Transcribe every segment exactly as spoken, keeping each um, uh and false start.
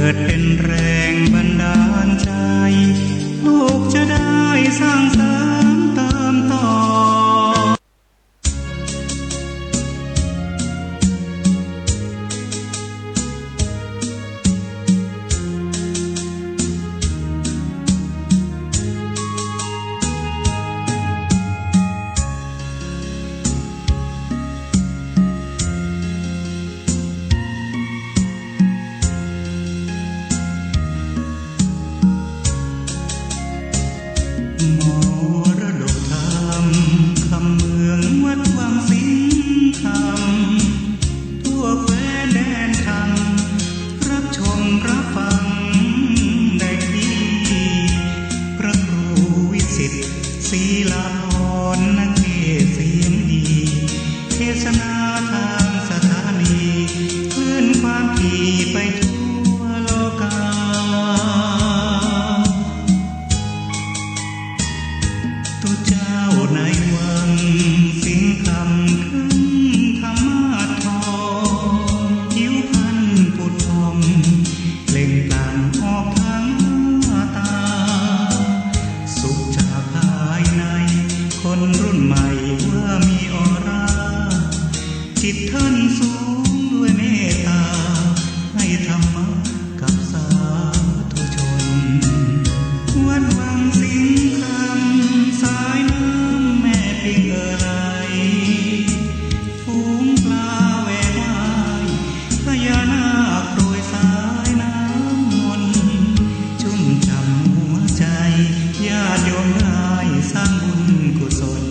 กิดเป๋นแรงบันดาลใจ๋ ลูกจะได้สร้างสรรค์เติมต่อ มรดกธรรมคำเมืองวัดวังสิงห์คำ ทั่วแคว้นแดนธรรม รับชมรับฟังได้ที่ พระครูวิสิทธิ์ ศรีลาภรณ์ นักเทศน์เสียงดี เทศนาทางสถานี คลื่นความถี่ไปทั่วโลกา ตุ๊เจ้าในวังสิงห์คำ ขึ้นธรรมาสน์ทอง ผิวพรรณผุดผ่อง เปล่งปลั่งออกทางหน้าต๋า สุขจากภายใน คนรุ่นใหม่ว่ามีออร่า จิตท่านสูงด้วยเมตต๋า ให้ธรรมะกับสาธุชน วัดวังสิงห์คำ สายน้ำแม่ปิงเอ่อไหล ฝูงปลาแหวกว่าย พญานาคโปรยสายน้ำมนต์ ชุ่มฉ่ำหัวใจ๋ ญาติโยมได้สร้างบุญกุศล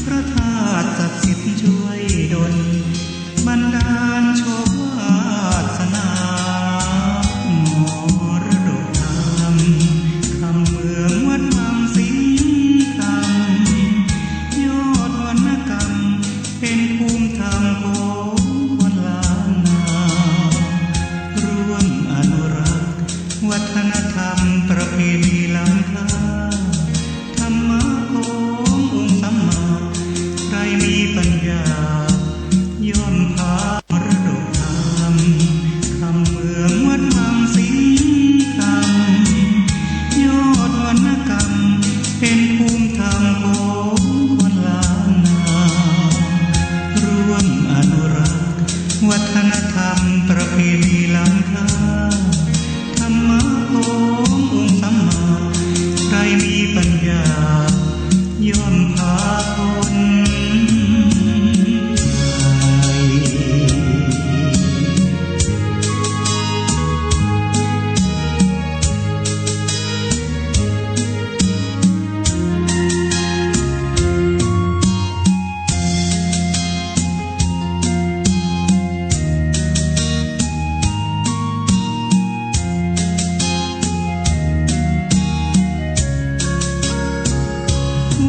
พระธาตุศักดิ์สิทธิ์ช่วยดล บันดาลโชควาสนา มรดกธรรมคำเมืองวัดวังสิงห์คำ ยอดวรรณกรรม เป๋นภูมิธรรมของคนล้านนา ร่วมอนุรักษ์วัฒนธรรมประเพณีล้ำค่า ธรรมะขององค์สัมมา ใครมีปัญญา ย่อมพามรดกธรรมคำเมืองวัดวังสิงห์คำ ยอดวรรณกรรม เป๋นภูมิธรรมของคนล้านนา ร่วมอนุรักษ์วัฒนธรรมประเพณีล้ำค่า ธรรมะขององค์สัมมา ใครมีปัญญา ย่อมพาพ้นภัย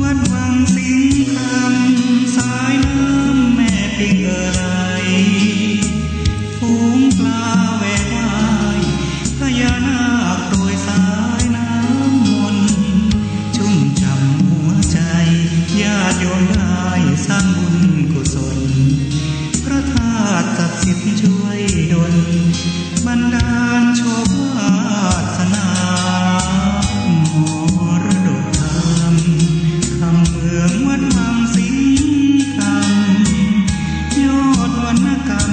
วัดวังสิงห์คำ สายน้ำแม่ปิงเอ่อไหล ฝูงปลาแหวกว่าย พญานาคโปรยสายน้ำมนต์ ชุ่มฉ่ำหัวใจ๋ ญาติโยมได้สร้างบุญกุศล พระธาตุศักดิ์สิทธิ์ช่วยดล บันดาลโชควาสนา มรดกธรรมคำเมืองวัดวังสิงห์คำ ยอดวรรณกรรม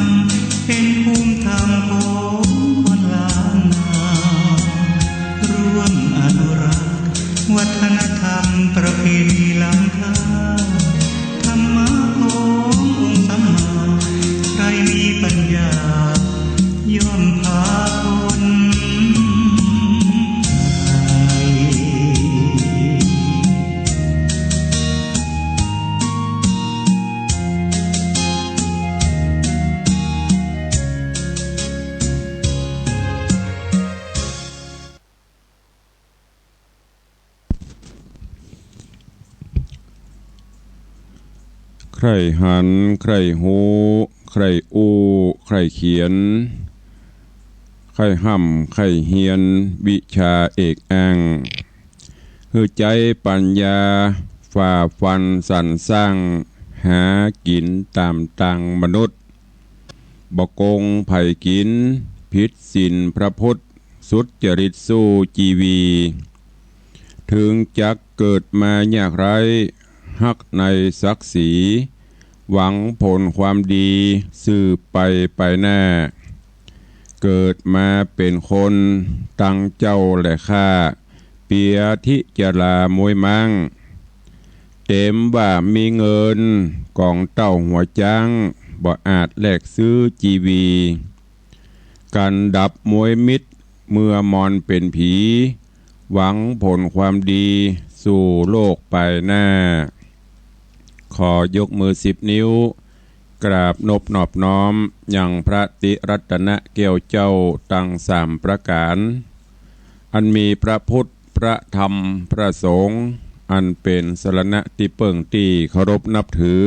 เป๋นภูมิธรรมของคนล้านนา ร่วมอนุรักษ์วัฒนธรรมประเพณีล้ำค่า ธรรมะขององค์สัมมา ใครมีปัญญา ย่อมพาพ้นภัย ใค่หัน ใค่ฮู้ ใค่อู้ ใค่เขียน ใค่ฮ่ำ ใค่เฮียน วิชาเอกแอ้ง หื้อใจ๊ปัญญา ฝ่าฟันสรรสร้าง หากิ๋นต๋ามตางมนุษย์ บ่โก๋งใผกิ๋น ผิดศีลพระพุทธ สุจริตสู้จีวี ถึงจักเกิดมายากไร้ ฮักในศักดิ์ศรี หวังผลความดี สืบไปไปหน้า เกิดมาเป๋นคน ตังเจ้าแลข้า เปียทิจรามวยมั้ง เต็มว่ามีเงิน ก๋องเต้าหัวจ๊าง บ่อาจแลกซื้อจีวี กันดับมวยมิตร เมื่อมอนเป๋นผี หวังผลความดี สู่โลกไปหน้า ขอยกมือสิบนิ้ว กราบนบนอบน้อม ยังพระติรัตนแก้วเจ้า ตังสามประก๋าน อันมีพระพุทธ พระธรรม พระสงฆ์ อันเป๋นสรณะตี้เปิ้งตี้เคารพนับถือ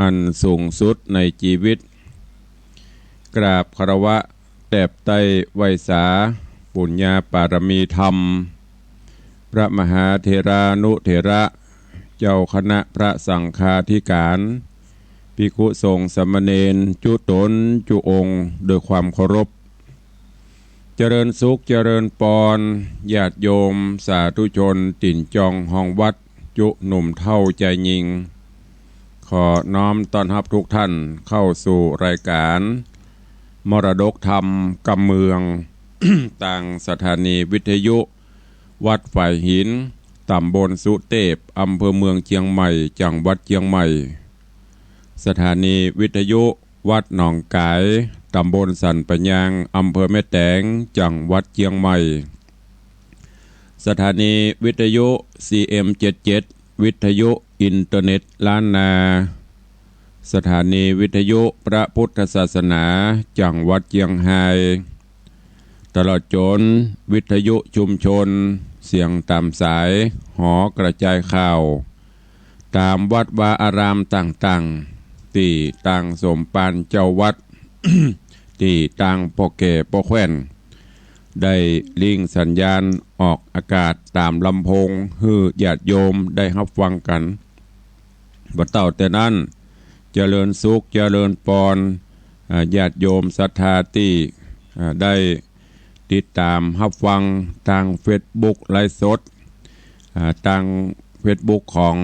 อันสูงสุดในจีวิต กราบคารวะ แตบไต้ไหว้สา ปุญญาปารมีธรรม พระมหาเถรานุเถระ เจ้าคณะพระสังฆาธิก๋าน ภิกขุสงฆ์สามเณร จุ๊ต๋นจุ๊องค์ โดยความเคารพ เจริญสุขเจริญปอน ญาติโยมสาธุชน ตี๋นจองฮองวัด จุ๊หนุ่มเฒ่าจายญิง ขอน้อมต้อนฮับทุกท่านเข้าสู่รายก๋าน มรดกธรรมกำเมือง ตางสถานีวิทยุ วัดฝายหิน ต๋ำบลสุเตพ อำเภอเมืองเจียงใหม่ จังหวัดเจียงใหม่ สถานีวิทยุ วัดหนองก๋าย ต๋ำบลสันป่ายาง อำเภอแม่แตง จังหวัดเจียงใหม่ สถานีวิทยุ ซีเอ็มเจ็ดเจ็ด วิทยุอินเทอร์เน็ตล้านนา สถานีวิทยุพระพุทธศาสนา จังหวัดเจียงฮาย ตลอดจ๋นวิทยุชุมชน เสียงต๋ามสาย หอกระจายข่าว ต๋ามวัดวาอารามต่างๆ ตี้ตางสมภารเจ้าวัด ตี้ตางป้อแก่ป้อแคว่น ได้ริ่งสัญญาณออกอากาศต๋ามลำโพง หื้อญาติโยมได้ฮับฟังกั๋น บ่เต้าแต่นั้น เจริญสุขเจริญปอน อ่า ญาติโยมศรัทธาตี้ อ่า ได้ติดต๋ามฮับฟังตางเฟซบุ๊กไลฟ์สด อ่า ตางเฟซบุ๊กของ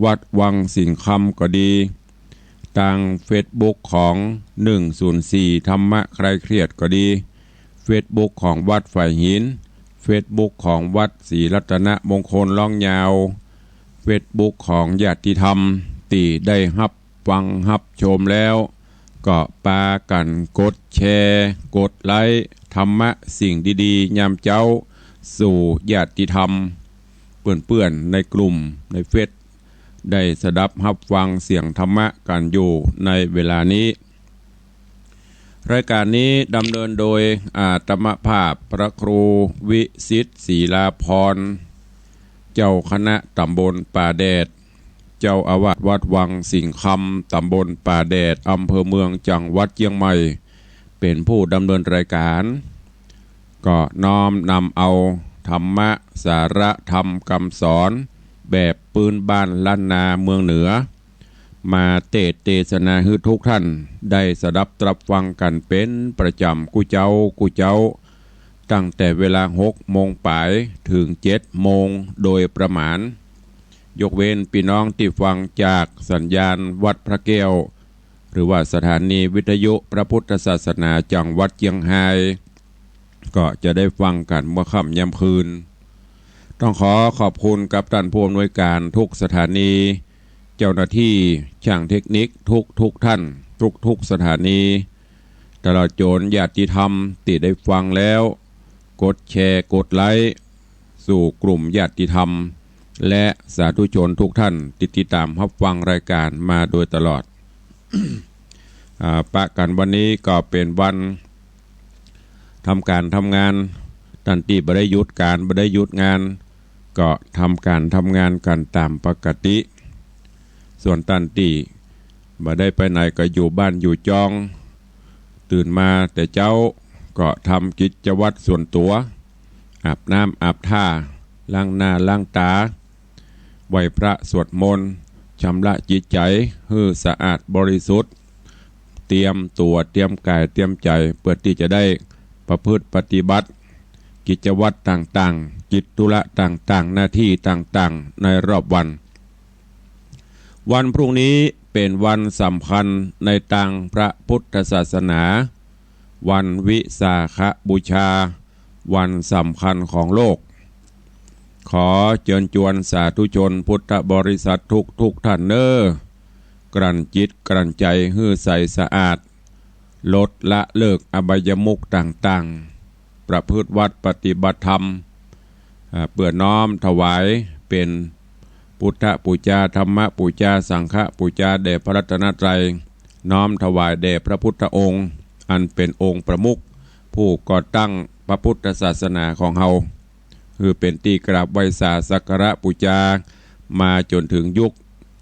วัดวังสิงห์คำก็ดี ตางเฟซบุ๊กของหนึ่งศูนย์สี่ธรรมะคลายเครียดก็ดี เฟซบุ๊กของวัดฝายหิน เฟซบุ๊กของวัดศรีรัตนมงคลล้องยาว เฟซบุ๊กของญาติธรรมตี้ได้ฮับฟังฮับชมแล้ว ก็ปากั๋นกดแชร์ กดไลก์ ธรรมะสิ่งดีๆ ยามเจ๊า สู่ญาติธรรม เปื้อนๆ ในกลุ่มในเฟซ ได้สดับฮับฟังเสียงธรรมะกั๋นอยู่ในเวลานี้ รายก๋านนี้ดำเนินโดยอาตมาภาพพระครูวิสิทธิ์ศรีลาภรณ์ เจ้าคณะต๋ำบลป่าแดด เจ้าอาวาสวัดวังสิงห์คำ ต๋ำบลป่าแดด อำเภอเมือง จังหวัดเจียงใหม่ เป๋นผู้ดำเนินรายก๋าน ก็น้อมนำเอาธรรมะ สาระธรรมกำสอน แบบปื๊นบ้านล้านนาเมืองเหนือ มาเตสน์เตสนาหื้อทุกท่านได้สดับตรับฟังกั๋นเป๋นประจ๋ำกู้เจ๊ากู้เจ๊า ตั้งแต่เวลาหกโมงป๋ายเถิงเจ็ดโมงโดยประมาณ ยกเว้นปี้น้องตี้ฟังจากสัญญาณวัดพระแก้ว หรือว่าสถานีวิทยุพระพุทธศาสนาจังหวัดเจียงฮาย ก็จะได้ฟังกั๋นเมื่อค่ำยามคืน ต้องขอขอบคุณกับต้านผู้อำนวยก๋านทุกสถานี เจ้าหน้าตี้ จ้างเทคนิคทุกๆ ท่าน ทุกๆ สถานี ตลอดจ๋นญาติธรรมตี้ได้ฟังแล้ว กดแชร์ กดไลก์ สู่กลุ่มญาติธรรม และสาธุชนทุกท่านตี้ติดต๋ามฮับฟังรายก๋านมาโดยตลอด อ่า ปะกั๋นวันนี้ก็เป๋นวันทำก๋านทำงาน ต้านตี้บ่ได้หยุดก๋าน บ่ได้หยุดงาน ก็ทำก๋านทำงานกั๋นต๋ามปกติ ส่วนต้านตี้บ่ได้ไปไหนก็อยู่บ้านอยู่จอง ตื่นมาแต่เจ๊าก็ทำกิจวัตรส่วนตั๋ว อาบน้ำอาบท่า ล้างหน้าล้างต๋า ไหว้พระสวดมนต์ ชำระจิตใจ๋หื้อสะอาดบริสุทธิ์ เตรียมตั๋ว เตรียมก๋าย เตรียมใจ๋ เปื้อตี้จะได้ ประพฤติปฏิบัติ กิจวัตรต่างๆ กิจธุระต่างๆ หน้าตี้ต่างๆ ในรอบวัน วันพรุ่งนี้เป๋นวันสำคัญในตางพระพุทธศาสนา วันวิสาขบูชา วันสำคัญของโลก ขอเจิญจวนสาธุชนพุทธบริษัททุกๆ ท่านเน่อ กลั่นจิตกลั่นใจ๋หื้อใสสะอาด ลดละเลิกอบายมุขต่างๆ ประพฤติวัตรปฏิบัติธรรม อ่า เปื้อน้อมถวายเป๋นพุทธปูจา ธรรมปูจา สังฆปูจาแด่พระรัตนตรัย น้อมถวายแด่พระพุทธองค์ อันเป๋นองค์ประมุข ผู้ก่อตั้งพระพุทธศาสนาของเฮา หื้อเป๋นตี้กราบไหว้สาสักการะปูจา มาจ๋นเถิงยุค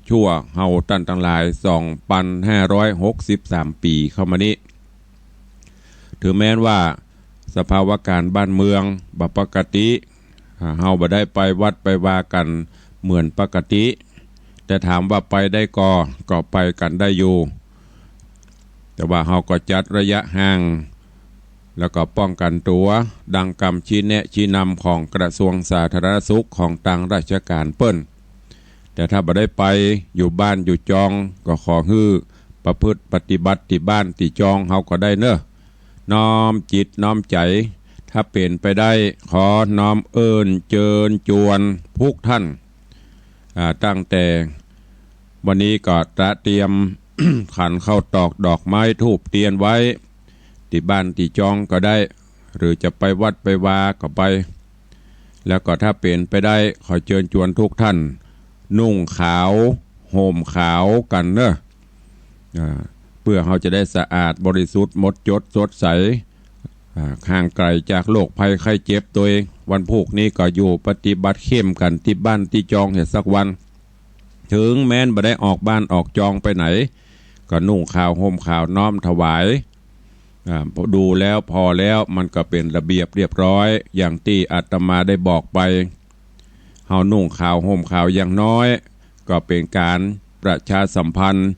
ชั่วเฮาต้านตังหลาย สองปันห้าร้อยหกสิบสามปี๋เข้ามานี้ เถิงแม้นว่าสภาวะก๋ารบ้านเมืองบ่ปกติ อ่า เฮาบ่ได้ไปวัดไปวากั๋นเหมือนปกติ แต่ถามว่าไปได้ก่อ ก็ไปกั๋นได้อยู่ แต่ว่าเฮาก็จัดระยะห่าง แล้วก็ป้องกั๋นตั๋ว ดังกำชี้แนะชี้นำของกระทรวงสาธารณสุขของตางราชก๋ารเปิ้น แต่ถ้าบ่ได้ไปอยู่บ้านอยู่จอง ก็ขอหื้อประพฤติปฏิบัติตี้บ้านตี้จองเฮาก็ได้เน่อ น้อมจิตน้อมใจ๋ ถ้าเป๋นไปได้ ขอน้อมเอิ้นเจิญจวนทุกท่าน อ่า ตั้งแต่วันนี้ก็ตระเตรียม ขันข้าวตอกดอกไม้ธูปเตียนไว้ ตี้บ้านตี้จองก็ได้ หรือจะไปวัดไปวาก็ไป แล้วก็ถ้าเป๋นไปได้ ขอเจิญจวนทุกท่าน นุ่งขาวห่มขาวกั๋นเน่อ อ่า เปื้อเฮาจะได้สะอาดบริสุทธิ์หมดจดสดใส อ่า ห่างไก๋จากโรคภัยไข้เจ็บ โดยวันพูกนี้ก็อยู่ปฏิบัติเข้มกั๋นตี้บ้านตี้จองเหียสักวัน เถิงแม้นบ่ได้ออกบ้านออกจองไปไหน ก็นุ่งขาวห่มขาวน้อมถวาย อ่า ดูแล้วผ่อแล้วมันก็เป๋นระเบียบเรียบร้อย อย่างตี้อาตมาได้บอกไป เฮานุ่งขาวห่มขาวอย่างน้อย ก็เป๋นก๋านประชาสัมพันธ์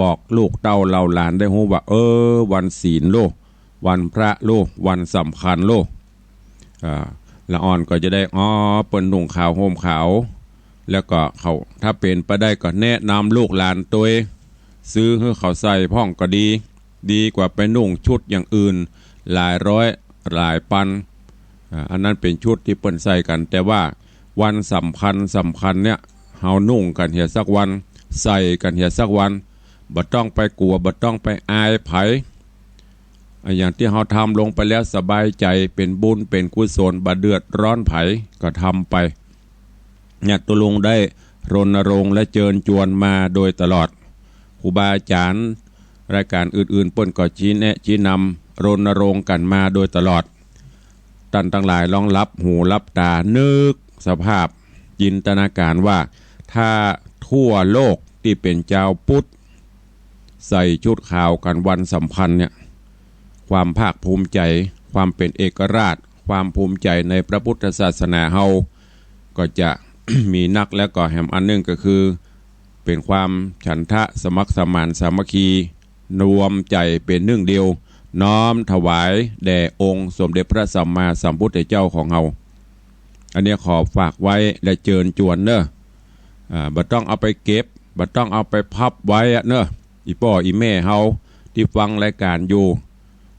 บอกลูกเต้าเหล่าหลานได้ฮู้ว่า เออ วันศีลโล วันพระโล วันสำคัญโล อ่า ละอ่อนก็จะได้ อ๋อ เปิ้นนุ่งขาวห่มขาว แล้วก็เขา ถ้าเป๋นไปได้ก็แนะนำลูกหลานตวย ซื้อหื้อเขาใส่พ่องก็ดี ดีกว่าไปนุ่งชุดอย่างอื่น หลายร้อยหลายปัน อ่า อันนั้นเป๋นชุดตี้เปิ้นใส่กั๋น แต่ว่าวันสำคัญสำคัญเนี่ย เฮานุ่งกั๋นเหียสักวัน ใส่กั๋นเหียสักวัน บ่ต้องไปกั๋ว บ่ต้องไปอายใผ อ่า อย่างตี้เฮาทำลงไปแล้วสบายใจ๋ เป๋นบุญเป๋นกุศล บ่เดือดร้อนใผ ก็ทำไป ญาติโยมได้รณรงค์และเจิญจวนมาโดยตลอด ครูบาอาจ๋ารย์รายก๋านอื่นๆ เปิ้นก็ชี้แนะชี้นำรณรงค์กั๋นมาโดยตลอด ต้านตังหลายลองหลับหูหลับต๋านึกสภาพ จินตนาก๋ารว่า ถ้าทั่วโลกตี้เป๋นจาวพุทธ ใส่ชุดขาวกั๋นวันสำคัญเนี่ย ความภาคภูมิใจ๋ ความเป๋นเอกราช ความภูมิใจ๋ในพระพุทธศาสนาเฮา ก็จะ มีนัก แล้วก็แหมอันนึ่งก็คือ เป๋นความฉันทะสมัครสมานสามัคคี รวมใจ๋เป๋นนึ่งเดียว น้อมถวายแด่องค์สมเด็จพระสัมมาสัมพุทธเจ้าของเฮา อันเนี้ยขอฝากไว้และเจิญจวนเน่อ อ่า บ่ต้องเอาไปเก็บ บ่ต้องเอาไปพับไว้อะเน่อ อี่ป้ออี่แม่เฮาตี้ฟังรายก๋านอยู่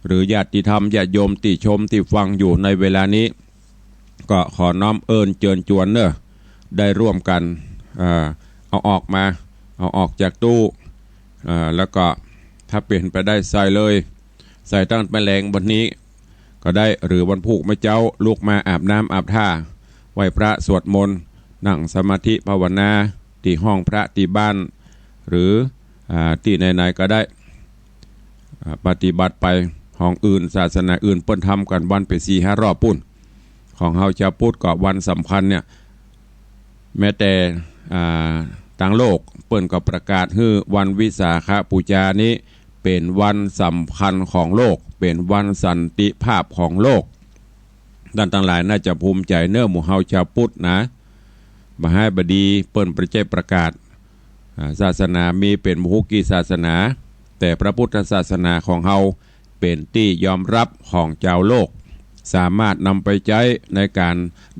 หรือญาติธรรมญาติโยมตี้ชมตี้ฟังอยู่ในเวลานี้ ก็ขอน้อมเอิ้นเจิญจวนเน่อ ได้ร่วมกั๋น อ่า เอาออกมา เอาออกจากตู้ อ่า แล้วก็ถ้าเป๋นไปได้ใส่เลย ใส่ตั้งแต่แลงวันนี้ก็ได้ หรือวันพูกเมื่อเจ๊าลุกมาอาบน้ำอาบท่า ไหว้พระสวดมนต์ นั่งสมาธิภาวนา ตี้ห้องพระตี้บ้าน หรือ อ่า ตี้ไหนๆ ก็ได้ อ่า ปฏิบัติไป ห้องอื่นศาสนาอื่นเปิ้นทำกั๋นวันไปสี่ห้ารอบปู้น ของเฮาจาวพุทธก็วันสำคัญเนี่ย แม้แต่ อ่า ตางโลกเปิ้นก็ประกาศหื้อวันวิสาขบูชานี้เป๋นวันสำคัญของโลก เป๋นวันสันติภาพของโลก ต้านตังหลายน่าจะภูมิใจ๋เน่อ หมู่เฮาจาวพุทธนะ บ่ฮ้ายบ่ดีเปิ้นบ่ใจ้ประกาศ อ่า ศาสนามีเป๋นบ่ฮู้กี่ศาสนา แต่พระพุทธศาสนาของเฮา เป๋นตี้ยอมฮับของจาวโลก สามารถนำไปใจ๊ในก๋าน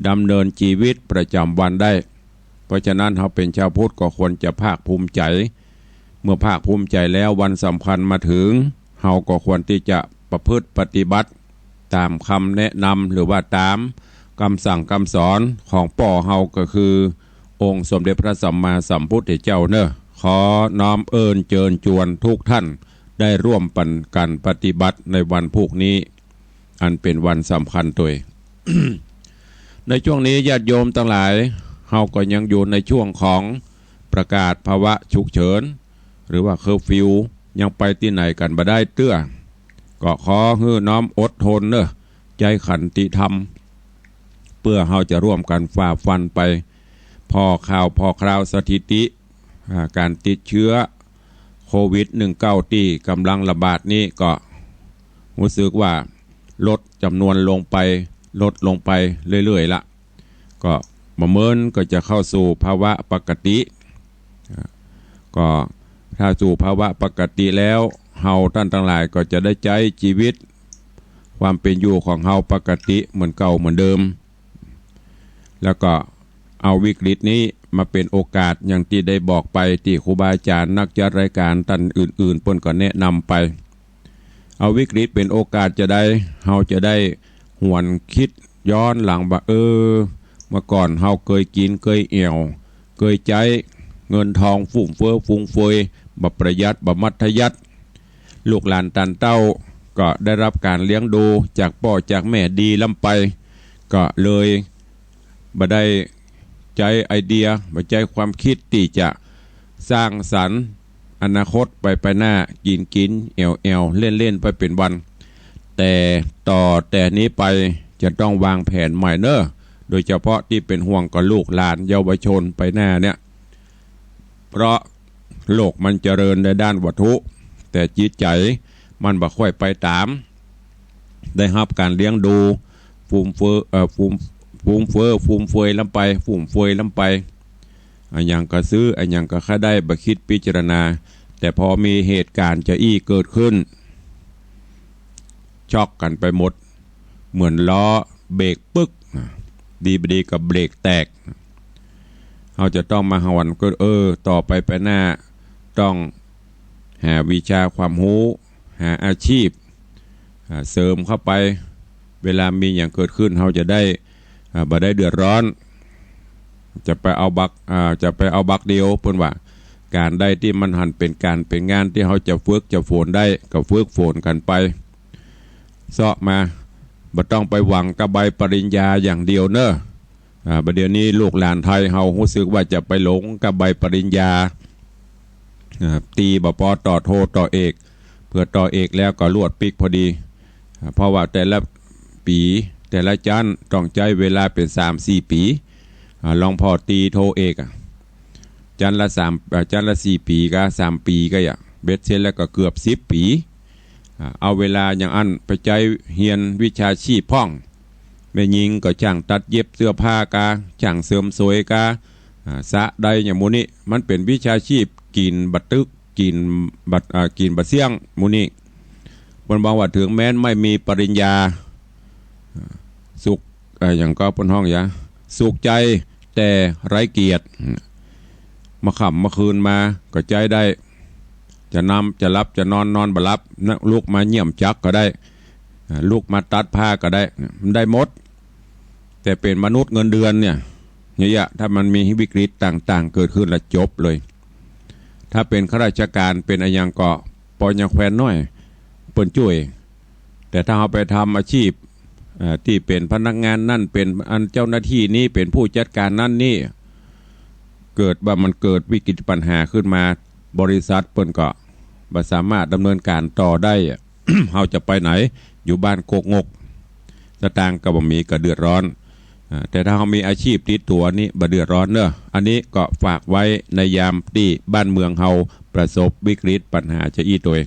ดำเนินจีวิตประจ๋ำวันได้ เพราะฉะนั้นเฮาเป๋นจาวพุทธก็ควรจะภาคภูมิใจ๋ เมื่อภาคภูมิใจ๋แล้ววันสำคัญมาเถิง เฮาก็ควรตี้จะประพฤติปฏิบัติต๋ามกำแนะนำหรือว่าต๋ามกำสั่งกำสอนของป้อเฮาก็คือองค์สมเด็จพระสัมมาสัมพุทธเจ้าเนาะ ขอน้อมเอิ้นเจิญจวนกู้ต้านได้ร่วมกั๋นปฏิบัติในวันพูกนี้ อันเป๋นวันสำคัญตวย ในจ้วงนี้ญาติโยมตังหลาย เฮาก็ยังอยู่ในจ้วงของประกาศภาวะฉุกเฉิน หรือว่าเคอร์ฟิว ยังไปตี้ไหนกั๋นบ่ได้เตื้อ ก็ขอหื้อน้อมอดทนเนาะ ใจ๊ขันติธรรม เปื้อเฮาจะร่วมกั๋นฝ่าฟันไป ผ่อข่าวผ่อคราวสถิติ อ่า ก๋านติดเจื้อโควิดหนึ่งเก้าตี้ก่ำลังระบาดนี้ก็ฮู้สึกว่าลดจ๋ำนวนลงไป ลดลงไปเรื่อยๆ ละ ก็บ่เมินก็จะเข้าสู่ภาวะปกติ อ่า ก็ถ้าสู่ภาวะปกติแล้ว เฮาต้านตังหลายก็จะได้ใจ๊จีวิตความเป๋นอยู่ของเฮาปกติเหมือนเก่าเหมือนเดิม แล้วก็เอาวิกฤตนี้มาเป๋นโอกาสอย่างตี้ได้บอกไปตี้ครูบาอาจ๋ารย์นักจัดรายก๋านต้านอื่นๆ เปิ้นก็แนะนำไป เอาวิกฤตเป๋นโอกาสจาใด เฮาจะได้หวนกึ๊ดย้อนหลังว่า เออ เมื่อก่อนเฮาเกยกิ๋นเกยแอ่ว เกยใจ๊เงินทองฟุ่มเฟ้อฟุ่มเฟือย บ่ประหยัดบ่มัธยัสถ์ ลูกหลานต้านเต้าก็ได้ฮับก๋านเลี้ยงดูจากป้อจากแม่ดีล้ำไป ก็เลย บ่ได้ใจ๊ไอเดีย บ่ใจ๊ความกึ๊ดตี้จะสร้างสรรค์อนาคตไปไปหน้า กิ๋นกิ๋นแอ่วแอ่วเล่นเล่นไปเป๋นวัน แต่ต่อแต่นี้ไปจะต้องวางแผนใหม่เนาะ โดยเฉพาะตี้เป๋นห่วงกับลูกหลานเยาวชนไปหน้าเนี่ย เพราะโลกมันเจริญในด้านวัตถุ แต่จิตใจ๋มันบ่ค่อยไปต๋าม ได้ฮับก๋านเลี้ยงดู ฟุ่มเฟือย เอ่อ ฟุ่ม ฟุ่มเฟือย ฟุ่มเฟือยล้ำไป ฟุ่มเฟือยล้ำไป อะหยังก็ซื้อ อะหยังก็ใค่ได้ บ่กึ๊ดพิจารณา แต่พอมีเหตุก๋ารณ์จาอี้เกิดขึ้น ช็อกกั๋นไปหมด เหมือนล้อเบรกปึก ดีบ่ดีก็เบรกแตก เฮาจะต้องมาหวนกึ๊ด เออ ต่อไปไปหน้าต้องหาวิชาความฮู้ หาอาชีพ อ่า เสริมเข้าไป เวลามีหยังเกิดขึ้น เฮาจะได้ อ่า บ่ได้เดือดร้อน จะไปเอาบัก อ่า จะไปเอาบักเดียว เปิ้นว่า ก๋านใดตี้มันหันเป๋นก๋านเป๋นงานตี้เฮาจะฝึกจะฝนได้ ก็ฝึกฝนกั๋นไป เซาะมา บ่ต้องไปหวังกับใบปริญญาอย่างเดียวเนาะ อ่า บ่าเดี่ยวนี้ลูกหลานไทยเฮาฮู้สึกว่าจะไปหลงกับใบปริญญา อ่า ตี้บ่ปอต่อโทต่อเอก เปื้อต่อเอกแล้วก็ลวดปิ๊กพอดี อ่า เพราะว่าแต่ละปี๋ แต่ละจั๊นต้องใจ๊เวลาเป๋นสามสี่ปี๋ อ่า ลองผ่อตี้โทเอกอะ จั๊นละสาม อ่า จั๊นละสี่ปี๋กา สามปี๋กาอะ เบ็ดเสร็จแล้วก็เกือบสิบปี๋ อ่า เอาเวลาอย่างอั้นไปใจ๊เฮียนวิชาชีพพ่อง แม่ญิงก็จ้างตัดเย็บเสื้อผ้ากา จ้างเสริมสวยกา อ่า สระใดอย่างหมู่นี้ มันเป๋นวิชาชีพกิ๋นบ่ตึก กิ๋นบ่ อ่า กิ๋นบ่เสี้ยงหมู่นี้ เปิ้นบอกว่าเถิงแม้นไม่มีปริญญา อ่า สุข อ่า หยังก็เปิ้นฮ้องหยัง สุขใจ๋แต่ไร้เกียรติ เมื่อค่ำเมื่อคืนมาก็ใจ๊ได้ จะนำ จะหลับ จะนอน นอนบ่หลับ นะ ลุกมาเยี่ยมจักรก็ได้ อ่า ลุกมาตัดผ้าก็ได้ มันได้หมด แต่เป๋นมนุษย์เงินเดือนเนี่ย เนี่ย ถ้ามันมีวิกฤตต่างๆ เกิดขึ้นละจบเลย ถ้าเป๋นข้าราชก๋าน เป๋นอะหยังก็ปอยังแควนน้อย เปิ้นจ้วย แต่ถ้าเฮาไปทำอาชีพ เอ่อ ตี้เป๋นพนักงานนั่น เป๋นอันเจ้าหน้าตี้นี้ เป๋นผู้จัดก๋านนั่นนี่ เกิดว่ามันเกิดวิกฤตปัญหาขึ้นมา บริษัทเปิ้นก็บ่สามารถดำเนินก๋านต่อได้อะ เฮาจะไปไหน อยู่บ้านโกกงก สตางค์ก็บ่มี ก็เดือดร้อน อ่า แต่ถ้าเฮามีอาชีพติดตั๋วนี่บ่เดือดร้อนเนาะ อันนี้ก็ฝากไว้ในยามตี้บ้านเมืองเฮาประสบวิกฤตปัญหาจาอี้ตวย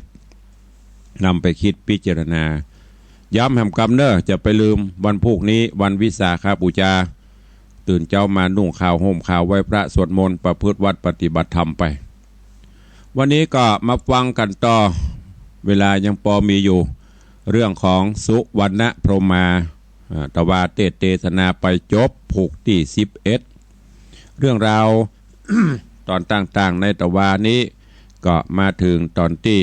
นำไปกึ๊ดพิจารณา ย้ำแหมกำเนาะ จะไปลืม วันพูกนี้วันวิสาขบูชา ตื่นเจ๊ามานุ่งขาวห่มขาวไหว้พระสวดมนต์ประพฤติวัตรปฏิบัติธรรมไป วันนี้ก็มาฟังกั๋นต่อ เวลายังปอมีอยู่ เรื่องของสุวรรณพรหมา อ่า ตะวาเตสน์เตสนาไปจบผูกตี้สิบเอ็ด เรื่องราว ต๋อนต่างๆ ในตะวานี้ ก็มาเถิงต๋อนตี้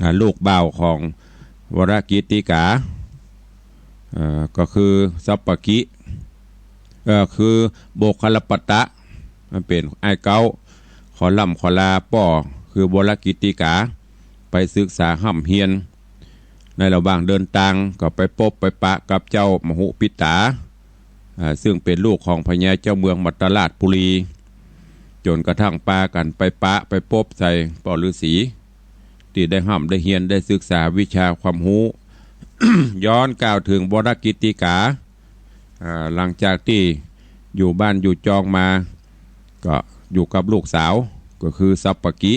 อ่า ลูกบ่าวของวรกิตติกา เอ่อ ก็คือสัปปกิ เอ่อ คือโมคคัลลปัตตะ มันเป๋นอ้ายเก๊า ขอร่ำขอลาป้อ คือวรกิตติกา ไปศึกษาฮ่ำเฮียน ในระหว่างเดินตางก็ไปปบไปปะกับเจ้ามหุปิตา อ่า ซึ่งเป๋นลูกของพญาเจ้าเมืองมัตตราชปุรี จ๋นกระทั่งปากั๋นไปปะไปปบใส่ป้อฤๅษี ตี้ได้ฮ่ำได้เฮียนได้ศึกษาวิชาความฮู้ ย้อนกล่าวเถิงวรกิตติกา อ่า หลังจากตี้อยู่บ้านอยู่จองมา ก็อยู่กับลูกสาว ก็คือสัปปกิ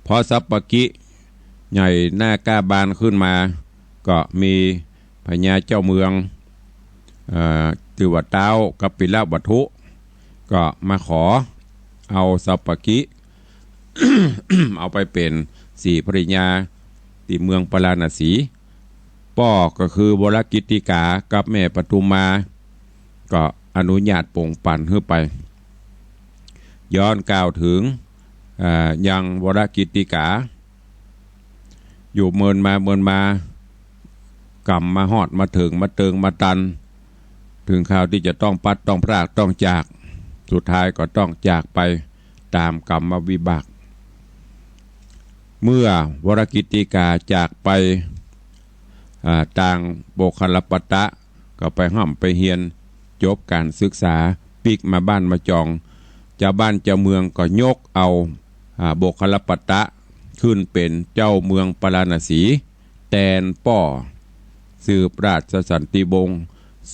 พอสัปปกิใหญ่หน้ากล้าบานขึ้นมา ก็มีพญาเจ้าเมือง เอ่อ จื้อว่าต๊าวกัปปิลวัตถุ ก็มาขอเอาสัปปกิ เอาไปเป๋นศรีภริยาตี้เมืองปาราณสี ป้อก็คือวรกิตติกากับแม่ปทุมมา ก็อนุญาตปงปันหื้อไป ย้อนกล่าวเถิง อ่า ยังวรกิตติกา อยู่เมินมาเมินมา ก๋ำมาฮอดมาเถิงมาเติงมาตัน เถิงคราวตี้จะต้องปลัดต้องพรากต้องจาก สุดท้ายก็ต้องจากไปต๋ามกรรมวิบาก เมื่อวรกิตติกาจากไป อ่า ตางโมคคัลลปัตตะ ก็ไปฮ่ำไปเฮียน จบก๋านศึกษา ปิ๊กมาบ้านมาจอง จาวบ้านจาวเมืองก็ยกเอา อ่า โมคคัลลปัตตะ ขึ้นเป๋นเจ้าเมืองปาราณสี แตนป้อ สืบราชสันติวงศ์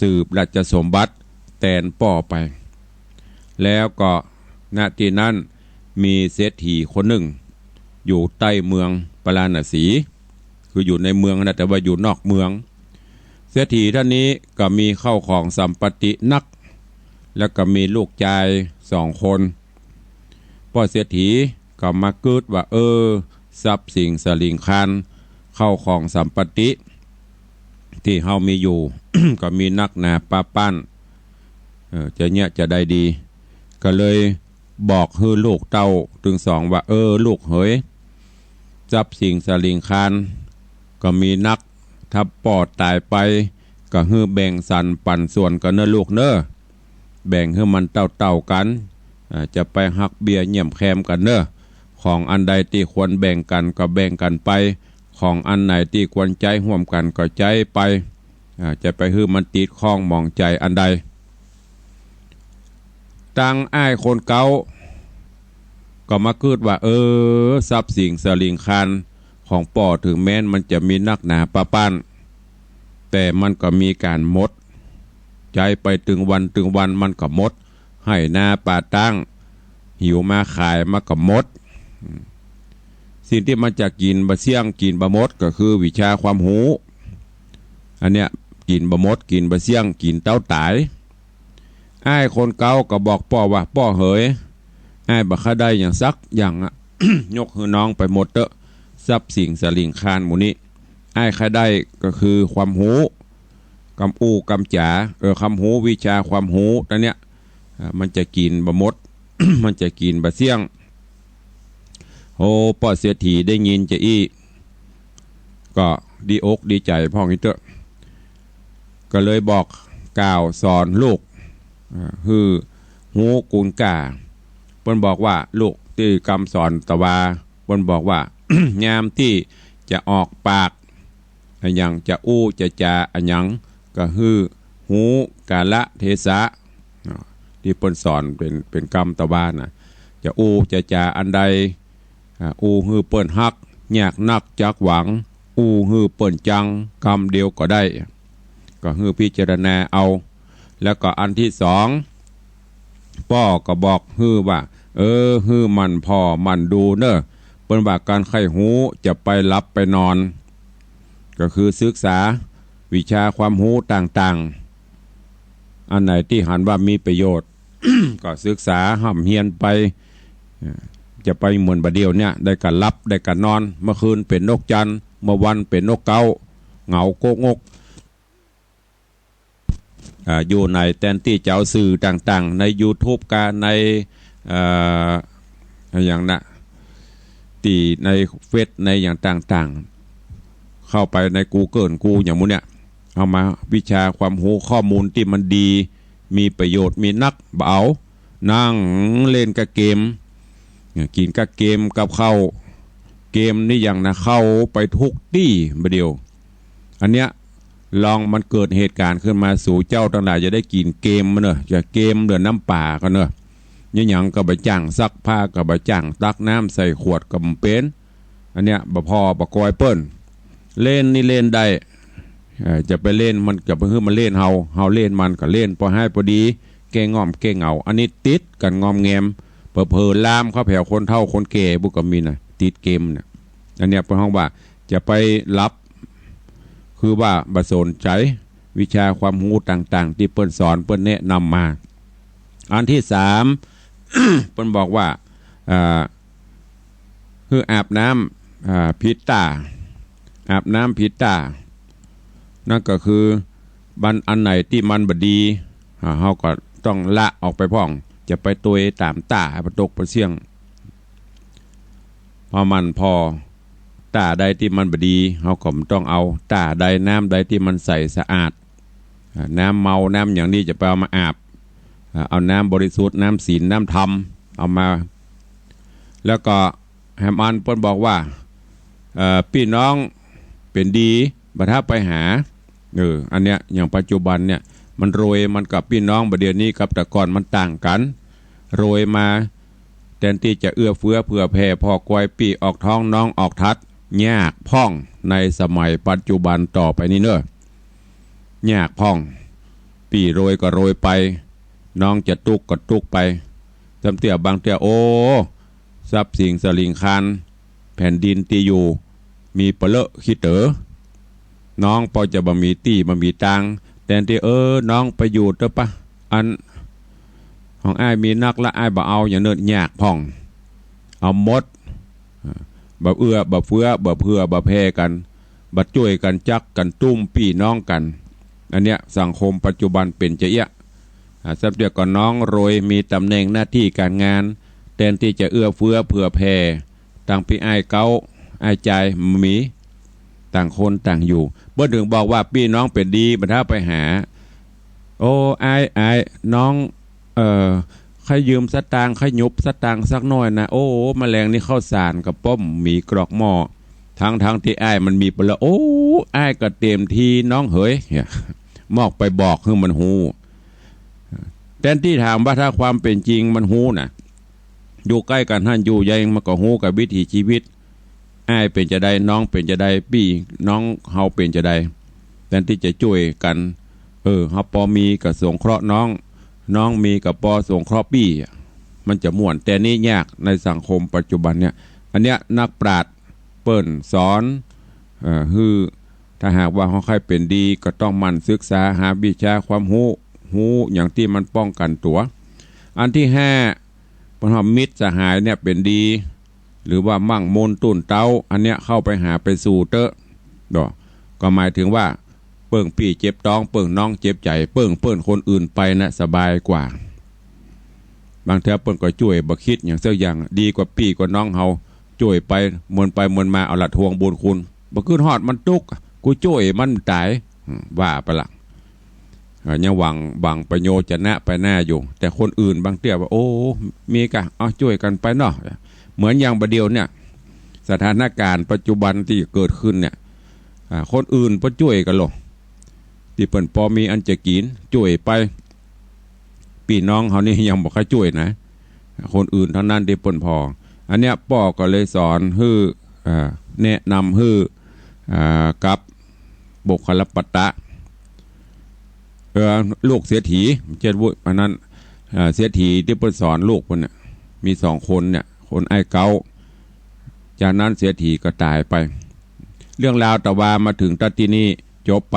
สืบราชสมบัติ แตนป้อไป แล้วก็ ณ ตี้นั้นมีเศรษฐีคนนึ่ง อยู่ใต้เมืองปาราณสี คืออยู่ในเมืองนะ แต่ว่าอยู่นอกเมือง เศรษฐีต้านนี้ก็มีเข้าของสัมปัตตินัก แล้วก็มีลูกจายสองคน ป้อเศรษฐีก็มากึ๊ดว่า เออ ทรัพย์สินสาหริงคาร เข้าของสัมปัตติ ตี้เฮามีอยู่ ก็มีนักหนาปาป๊าน เออ จะเยียะจะใดดี ก็เลยบอกหื้อลูกเต้าตึงสองว่า เออ ลูกเหย ทรัพย์สินสาหริงคาร ก็มีนัก ถ้าป้อต๋ายไป ก็หื้อแบ่งสรรปันส่วนกั๋นเน่อลูกเน่อ แบ่งหื้อมันเต้าๆ กั๋น อ่า จะไปหักเบี้ยเยี่ยมแคมกั๋นเน่อ ของอันใดตี้ควรแบ่งกั๋นก็แบ่งกั๋นไป ของอันไหนตี้ควรใจ๊ฮ่วมกั๋นก็ใจ๊ไป อ่า จะไปหื้อมันติดข้องหมองใจ๋อันใด ตังอ้ายคนเก๊า ก็มากึ๊ดว่า เออ ทรัพย์สินสาหริงคารของป้อ เถิงแม้นมันจะมีนักหนาปาป๊าน แต่มันก็มีก๋านหมด ใจ๊ไปตึงวันตึงวันมันก็หมด ไฮ่นาป่าตาง หิวมาขายมันก็หมด สิ่งตี้มันจะกิ๋นบ่เสี้ยงกิ๋นบ่หมดก็คือวิชาความฮู้ อันเนี้ยกิ๋นบ่หมดกิ๋นบ่เสี้ยงกิ๋นเต้าต๋าย อ้ายคนเก๊าก็บอกป้อว่า ป้อเหย อ้ายบ่ใค่ได้หยังสักอย่างอะ ยกหื้อน้องไปหมดเต๊อะ ทรัพย์สินสาหริงคารหมู่นี้ อ้ายใค่ได้ก็คือความฮู้ กำอู้กำจ๋า เออ ความฮู้วิชาความฮู้ต้านเนี้ย อ่า มันจะกิ๋นบ่หมด มันจะกิ๋นบ่เสี้ยง โอ้ ป้อเศรษฐีได้ยินจาอี้ ก็ดีอกดีใจ๋พ่องอี้เต๊อะ ก็เลยบอกกล่าวสอนลูก อ่า หื้อฮู้กู๋นก้า เปิ้นบอกว่า ลูกตี้กำสอนตะวา เปิ้นบอกว่า ยามตี้จะออกปาก อะหยังจะอู้จะจ๋าอะหยัง ก็หื้อฮู้กาละเทศะ เนาะ ตี้เปิ้นสอนเป๋น เป๋นกำตะวานะ จะอู้จะจ๋าอันใด อ่า อู้หื้อเปิ้นฮัก ยากนักจักหวัง อู้หื้อเปิ้นจัง กำเดียวก็ได้ ก็หื้อพิจารณาเอา แล้วก็อันตี้สอง ป้อก็บอกหื้อว่า เออ หื้อหมั่นผ่อหมั่นดูเน่อ เปิ้นว่าก๋านใค่ฮู้จะไปหลับไปนอน ก็คือศึกษาวิชาความฮู้ต่างๆ อันไหนตี้หันว่ามีประโยชน์ ก็ศึกษาฮ่ำเฮียนไป เอ่อ จะไปเหมือนบ่าเดี่ยวเนี่ย ได้ก้าหลับ ได้ก้านอน เมื่อคืนเป๋นนกจันทร์ เมื่อวันเป๋นนกเก๊า เหงาโก๊ะงก อ่า อยู่ในแตนตี้จะเอาสื่อต่างๆ ในยูทูบกา ใน เอ่อ อะหยังนะ ตี้ในเฟซ ในหยังต่างๆ เข้าไปในกูเกิล กูอย่างหมู่เนี่ย เอามาวิชาความฮู้ข้อมูลตี้มันดี มีประโยชน์ มีนัก บ่เอา นั่งเล่นกับเกม กิ๋นกับเกมกับข้าว เกมนี่หยังนะ เข้าไปทุกตี้บ่าเดี่ยว อันเนี้ย ลองมันเกิดเหตุก๋ารณ์ขึ้นมา สูเจ้าตังหลายจะได้กิ๋นเกมมันเน่อ จะเกมเหลือน้ำป๋ากั๋นเน่อ เนี่ยหยังก็บ่จ้างซักผ้า ก็บ่จ้างตักน้ำใส่ขวดก็บ่เป๋น อันเนี้ยบ่ผ่อบ่กอยเปิ้น เล่นนี่เล่นได้ เอ่อ จะไปเล่นมันก็บ่หื้อมันเล่นเฮา เฮาเล่นมันก็เล่น ปอฮ้ายปอดี แก้ง่อมแก้เหงา อันนี้ติดกั๋นงอมแงม เผลอๆ ลามเข้าแผวคนเฒ่าคนแก่ปุ้นก็มีนะ ติดเกมเนี่ย อันเนี้ยเปิ้นฮ้องว่า จะไปหลับ คือว่าบ่สนใจ๋วิชาความฮู้ต่างๆ ตี้เปิ้นสอนเปิ้นแนะนำมา อันตี้สาม เปิ้นบอกว่า อ่า คืออาบน้ำ อ่า ผิดต้า อาบน้ำผิดต้า นั่นก็คือ มันอันไหนตี้มันบ่ดี อ่า เฮาก็ต้องละออกไปพ่อง จะไปตวยต๋ามต้า ไปตกไปเสี้ยง เพราะมันผ่อ ต้าใดตี้มันบ่ดี เฮาก็บ่ต้องเอา ต้าใดน้ำใดตี้มันใสสะอาด อ่า น้ำเมา น้ำหยังนี่จะไปเอามาอาบ อ่า เอาน้ำบริสุทธิ์ น้ำศีล น้ำธรรม เอามา แล้วก็แหมอันเปิ้นบอกว่า เอ่อ ปี้น้องเป๋นดี บ่ถ้าไปหา เออ อันเนี้ย อย่างปัจจุบันเนี่ย มันรวย มันกับปี้น้องบ่าเดี่ยวนี้กับแต่ก่อนมันต่างกั๋น รวยมา แตนตี้จะเอื้อเฟื้อเผื่อแผ่ ผ่อกอยปี้ออกท้อง น้องออกทัด ยากพ่องในสมัยปัจจุบันต่อไปนี้เน่อ ยากพ่อง ปี้รวยก็รวยไป น้องจะตุ๊กข์ก็ตุ๊กข์ไป ซ้ำเตื้อบางเตื้อ โอ้ ทรัพย์สินสลิงคาร แผ่นดินตี้อยู่ มีเป๋อเลอะขี้เต๋อ น้องปอจะบ่มีตี้บ่มีตาง แตนตี้ เออ น้องไปอยู่เต๊อะปะ อันของอ้ายมีนักละ อ้ายบ่เอา อย่างเนิด ยากพ่อง เอาหมด บ่เอื้อบ่เฟื้อ บ่เผื่อบ่แผ่กั๋น บ่จ้วยกั๋นจักกั๋นตุ้มปี้น้องกั๋น อันเนี้ย สังคมปัจจุบันเป๋นจาเอี้ยะ อ่า ซ้ำเตื้อก็น้องรวย มีต๋ำแหน่งหน้าตี้ก๋านงาน แตนตี้จะเอื้อเฟื้อเผื่อแผ่ ตังปี้อ้ายเก๊า อ้ายจาย บ่มี ต่างคนต่างอยู่ เปิ้นถึงบอกว่าปี้น้องเป๋นดี บ่ถ้าไปหา โอ้ อ้าย อ้าย น้อง เอ่อ ใค่ยืมสตางค์ ใค่หยุบสตางค์สักหน้อยนะ โอ้ มะแลงนี้ข้าวสารก็บ่มีกรอกหม้อ ทั้งๆ ตี้อ้ายมันมีเป๋อเลอะ โอ้ อ้ายก็เต๋มทีน้องเหย เนี่ย มอกไปบอกหื้อมันฮู้ แตนตี้ถามว่าถ้าความเป๋นจริงมันฮู้น่ะ อยู่ใก้กั๋นหั้นอยู่ใยมันก็ฮู้กับวิถีชีวิต อ้ายเป๋นจาใด น้องเป๋นจาใด ปี้น้องเฮาเป๋นจาใด แตนตี้จะจ้วยกั๋น เออ เฮาปอมีก็สงเคราะห์น้อง น้องมีก็ปอสงเคราะห์ปี้อะ มันจะม่วน แต่นี้ยากในสังคมปัจจุบันเนี่ย อันเนี้ยนักปราชญ์เปิ้นสอน เอ่อ หื้อ ถ้าหากว่าเฮาใค่เป๋นดีก็ต้องหมั่นศึกษาหาวิชาความฮู้ ฮู้อย่างตี้มันป้องกั๋นตั๋ว อันตี้ห้า เปิ้นฮ้องมิตรสหายเนี่ยเป๋นดี หรือว่ามั่งมูลตุ้นเต๊า อันเนี้ยเข้าไปหาไปสู่เต๊อะ เนาะ ก็หมายถึงว่า เปิ้งปี้เจ็บต๊อง เปิ้งน้องเจ็บใจ๋ เปิ้งเปิ้นคนอื่นไปนะสบายกว่า บางเตื้อเปิ้นก็จ้วยบ่คิดหยังสักอย่าง ดีกว่าปี้กว่าน้องเฮา จ้วยไป มวนไปมวนมา เอาละทวงบุญคุณ บ่กึ๊ดฮอดมันตุ๊กข์ กูจ้วยมันต๋าย อืม ว่าไปละ เอ่อ ยังหวัง หวังประโยชน์จะนะไปหน้าอยู่ แต่คนอื่นบางเตื้อว่า โอ้ มีกะ เอาจ้วยกั๋นไปเนาะ เหมือนอย่างบ่าเดี่ยวเนี่ย สถานก๋ารณ์ปัจจุบันตี้เกิดขึ้นเนี่ย อ่า คนอื่นบ่จ้วยกั๋นหรอก ตี้เปิ้นปอมีอันจะกิ๋น จ้วยไป ปี้น้องเฮานี่ยังบ่ค่อยจ้วยนะ คนอื่นเต้านั้นตี้เปิ้นผ่อ อันเนี้ยป้อก็เลยสอนหื้อ อ่า แนะนำหื้อ อ่า กับบุคลปัตตะ เอ่อ ลูกเศรษฐี เจ้าวุฒิ อันนั้น อ่า เศรษฐีตี้เปิ้นสอนลูกเปิ้นเนี่ย มีสองคนเนี่ย คนอ้ายเก๊า จากนั้นเศรษฐีก็ต๋ายไป เรื่องราวตะวามาเถิงตั๊ดตี้นี่ จบไป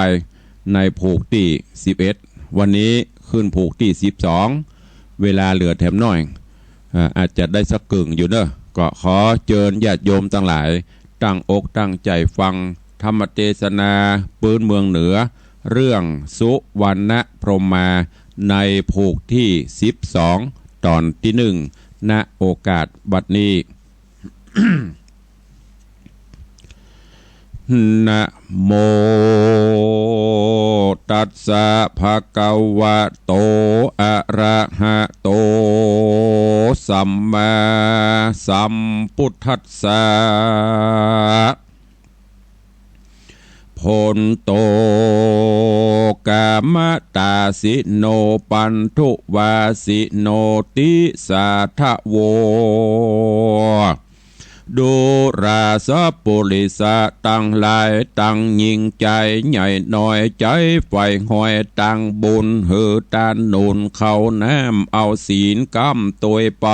ในผูกตี้สิบเอ็ด วันนี้ขึ้นผูกตี้สิบสอง เวลาเหลือแถมน้อย เอ่อ อาจจะได้สักกึ่งอยู่เนาะ ก็ขอเจิญญาติโยมตังหลาย ตั้งอกตั้งใจ๋ฟังธรรมเตสนาปื๊นเมืองเหนือ เรื่องสุวรรณพรหมา ในผูกตี้สิบสอง ต๋อนตี้นึ่ง ณ โอกาสบัดนี้ นะโม ตัสสะ ภะคะวะโต อะระหะโต สัมมาสัมพุทธัสสะ พนโต กามตาสิโน ปันธุวาสิโน ติสาทะโว ดูราสะปุริสะตังหลาย ตังญิงใจ๋ใหญ่น้อย ใจ๋ใฝ่หอยตางบุญ หื้อตานหนุนเข้าน้ำเอาศีลก้ำตวยไป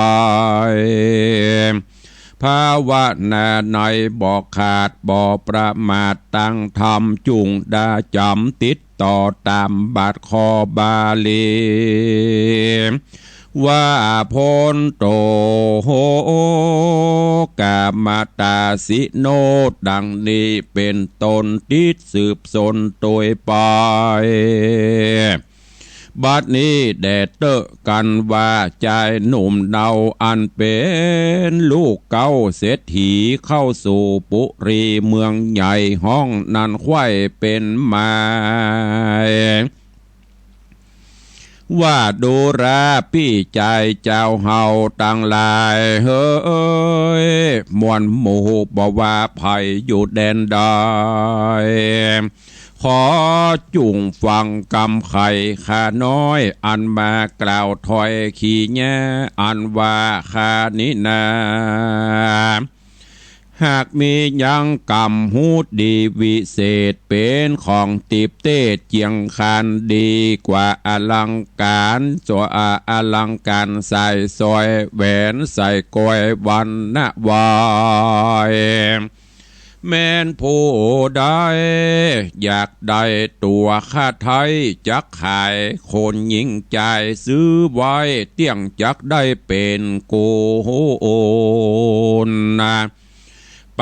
ภาวนาในบ่ขาดบ่ประมาท ตังธรรมจุ่งดาจ๋ำ ติดต่อต๋ามบาทข้อบาลี ว่าพนโต กามตาสิโน ดังนี้เป๋นต้น ติดสืบสนตวยไป บัดนี้แด่เต๊อะกั๋นว่า จายหนุ่มเนาอันเป๋นลูกเก๊าเศรษฐี เข้าสู่ปุรีเมืองใหญ่ ฮ้องนันไขว้เป๋นหมาย ว่าดูราปี้จายเจ้าเฮาตังหลายเหย มวลหมู่บ่ว่าใผอยู่แดนใด ขอจุ่งฟังกำไขข้าน้อย อันมากล่าวถ้อยขีแย้ อันว่าข้านี้นา หากมียังกำฮู้ดีวิเศษ เป๋นของติบเตศเจียงคาน ดีกว่าอลังก๋าน สัวอลังก๋านสายสร้อยแหวนสายก้อยวันนะวาย แม้นผู้ใดอยากได้ตั๋วข้าไท้จักขาย คนญิงจายซื้อไว้ เตี้ยงจักได้เป๋นกุลนา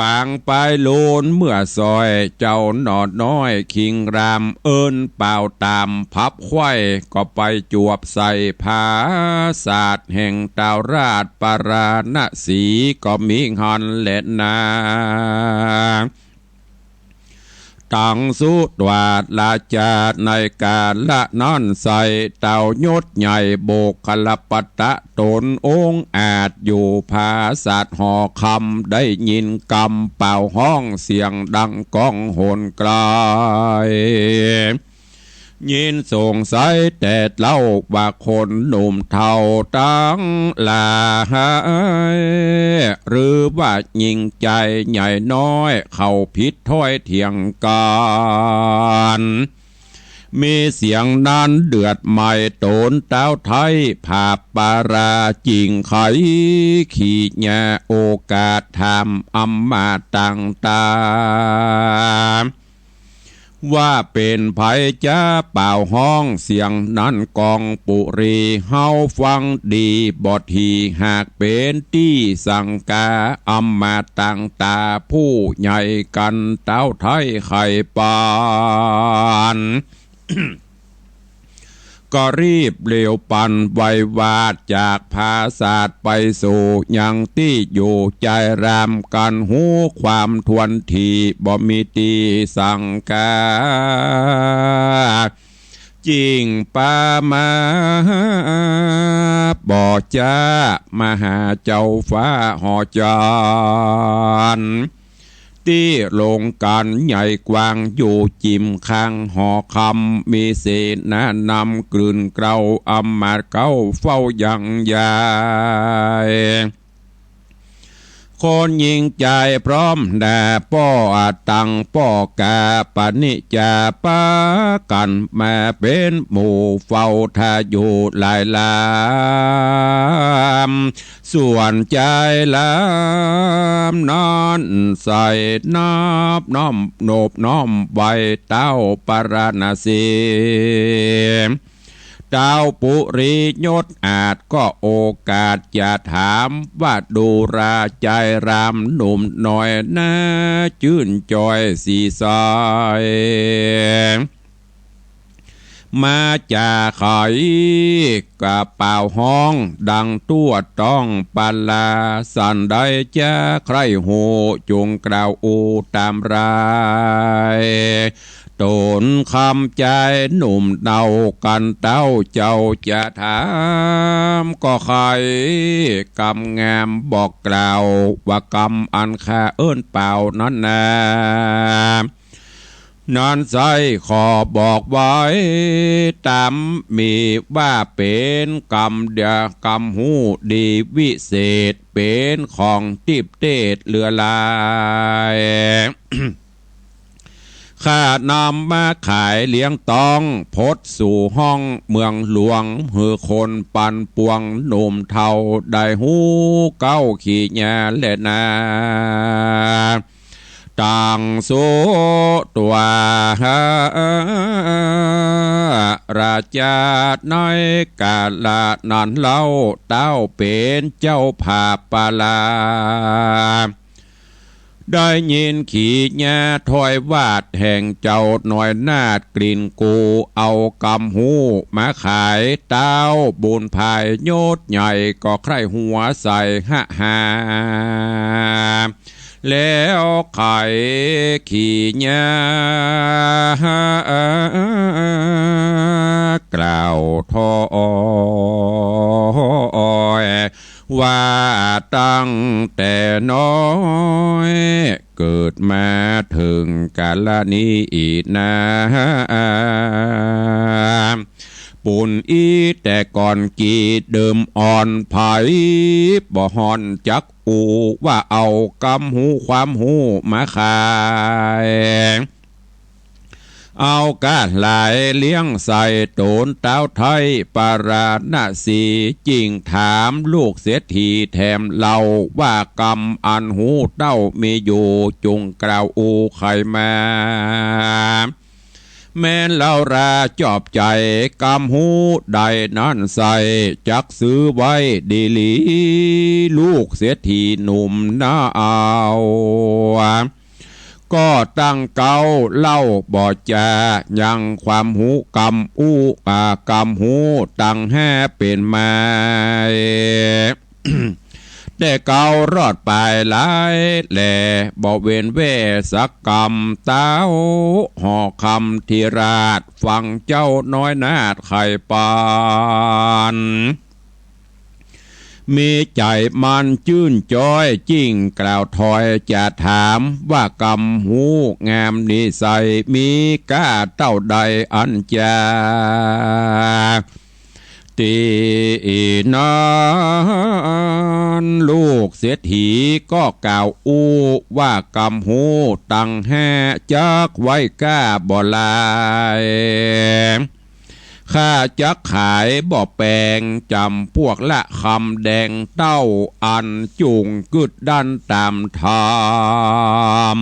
ปางปายลูนเมื่อซอย เจ้าหนอน้อยคิงราม เอิ้นเป่าต๋ามพับไขว้ ก็ไปจวบใส่ผาสาทแห่งตาวราชปาราณสี ก็มีหั้นแลนา ตังสุตวาทราชาในกาละนั้นใส่ เต้ายศใหญ่บุคลปัตตะต๋นองอาจ อยู่ผาสาทหอคำ ได้ยินกำเป่าฮ้องเสียงดังก้องหนไกล ยินสงสัยแต่เล่าว่าคนหนุ่มเฒ่าตังหลาย หรือว่าญิงจายใหญ่น้อย เข้าผิดถ้อยเถียงกั๋น มีเสียงนั้นเดือดไหม้ต๋นเต๊าไท้ ผาบปาราจิ่งไขขีแย้ โอกาสถามอำมาตย์ต่างต๋า ว่าเป๋นใผจาเป่าฮ้องเสียงนั้นก้องปุรี เฮาฟังดีบ่ถี่ หากเป๋นตี้สังกา อำมาตย์ต่างต๋าผู้ใหญ่กั๋นเต๊าไท้ไขปาน ก็รีบเร็วปันไววาด จากผาสาทไปสู่ยังตี้อยู่ จายรามกั๋นฮู้ความถ้วนถี่ บ่มีตี้สังกา จิ่งปามาบ่จ๊า มาหาเจ้าฟ้าหอจันทร์ ตี้โลงกั๋นใหญ่กว้าง อยู่จิ่มข้างหอคำ มีเสนานำกลื่นเกล้า อำมาตย์เก๊าเฝ้ายังใหญ่ คนญิงจายพร้อมหน้าป้อตังป้อกา ปะนิจจาปากั๋นมาเป๋นหมู่ เฝ้าท่าอยู่หลายลำ ส่วนจายลำนั้นใส่นอบน้อมนบน้อมไหว้เต๊าปาราณสี เ เต้าปุริยศอาจก็โอกาสจะถามว่า ดูราใจ๋รามหนุ่มน้อยนา จื้นจอยสีใส มาจาใผ กระเป๋าฮ้องดังตั้วต้องปลา สันใดจะใคร่ฮู้ จงกล่าวอู้ต๋ามราย ต๋นคำจายหนุ่มเนา กันเต้าเจ้าจะถาม ก็ใค่กำงามบอกกล่าว ว่ากำอันข้าเอิ้นเป๋านั้นนา นั้นใส่ขอบอกไว้ต๋ามมี ว่าเป๋นกำเดีย กำฮู้ดีวิเศษ เป๋นของติ๊บเตศเหลือหลาย ข้านำมาขายเลี้ยงต้อง พดสู่ห้องเมืองหลวง หื้อคนปันปวงหนุ่มเฒ่า ได้ฮู้เก๊าขี้เหียแลนา ตังสุตัว ราชาในกาละนั้นเล่า เต้าเป๋นเจ้าผาปลา ได้ยินขี้เหียถ้อยวาดแห่งเจ้าน้อยนาฏกลิ่นกู เอากำฮู้มาขาย เต้าบุญภายยศใหญ่ ก็ใคร่หัวใส่หะหา แล้วไขขี้เหียกล่าวถ้อย ว่าตั้งแต่น้อย เกิดมาเถิงกาละนี้นา ปุ้นอี้แต่ก่อนกี่เดิมอ่อน ใผบ่ฮ้อนจักอู้ ว่าเอากำฮู้ความฮู้มาขาย เอาก้าหลายเลี้ยงใส่ต๋นเต้าไทยปาราณสี จึ่งถามลูกเศรษฐีแถมเล่า ว่ากำอันฮู้เต้ามีอยู่ จงกล่าวอู้ไขมา แม้นเล่าราจอบใจ๋ กำฮู้ใดนั้นใส่ จักซื้อไว้ดีหลี ลูกเศรษฐีหนุ่มนาเอา ก็ตั้งเก๊าเล่าบ่จา ยังความฮู้กำอู้ อ่า กำฮู้ตังห้าเป๋นมา แต่เก๊ารอดปายหลายแล บ่เว้นแว่สักกำ เต้าหอคำธิราช ฟังเจ้าน้อยนาฏไขปัน มีใจ๋มันจื้นจ้อย จึ่งกล่าวถ้อยจะถาม ว่ากำฮู้งามนี้ใส่ มีก้าเต้าใดอันจา ตี้นั้นลูกเศรษฐีก็กล่าวอู้ ว่ากำฮู้ตังห้า จักไว้ก้าบ่หลาย ข้าจักขายบ่แปง จ๋ำปวกละคำแดงเต้า อันจุ่งกึ๊ดดั้นต๋ามธรรม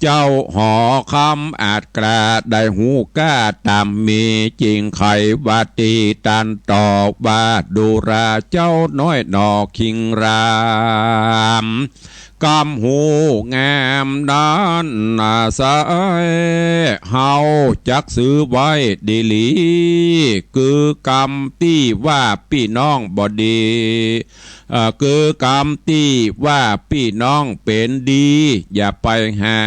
เจ้าหอคำอาจกล้า ได้ฮู้ก้าต๋ามมี จึ่งไขว่าตี้ตันตอบว่า ดูราเจ้าน้อยหนอคิงราม กำฮู้งามนั้นนาใส่ เฮาจักซื้อไว้ดีหลี คือกำตี้ว่าปี้น้องบ่ดี เอ่อ คือกำตี้ว่าปี้น้องเป๋นดี อย่าไปหา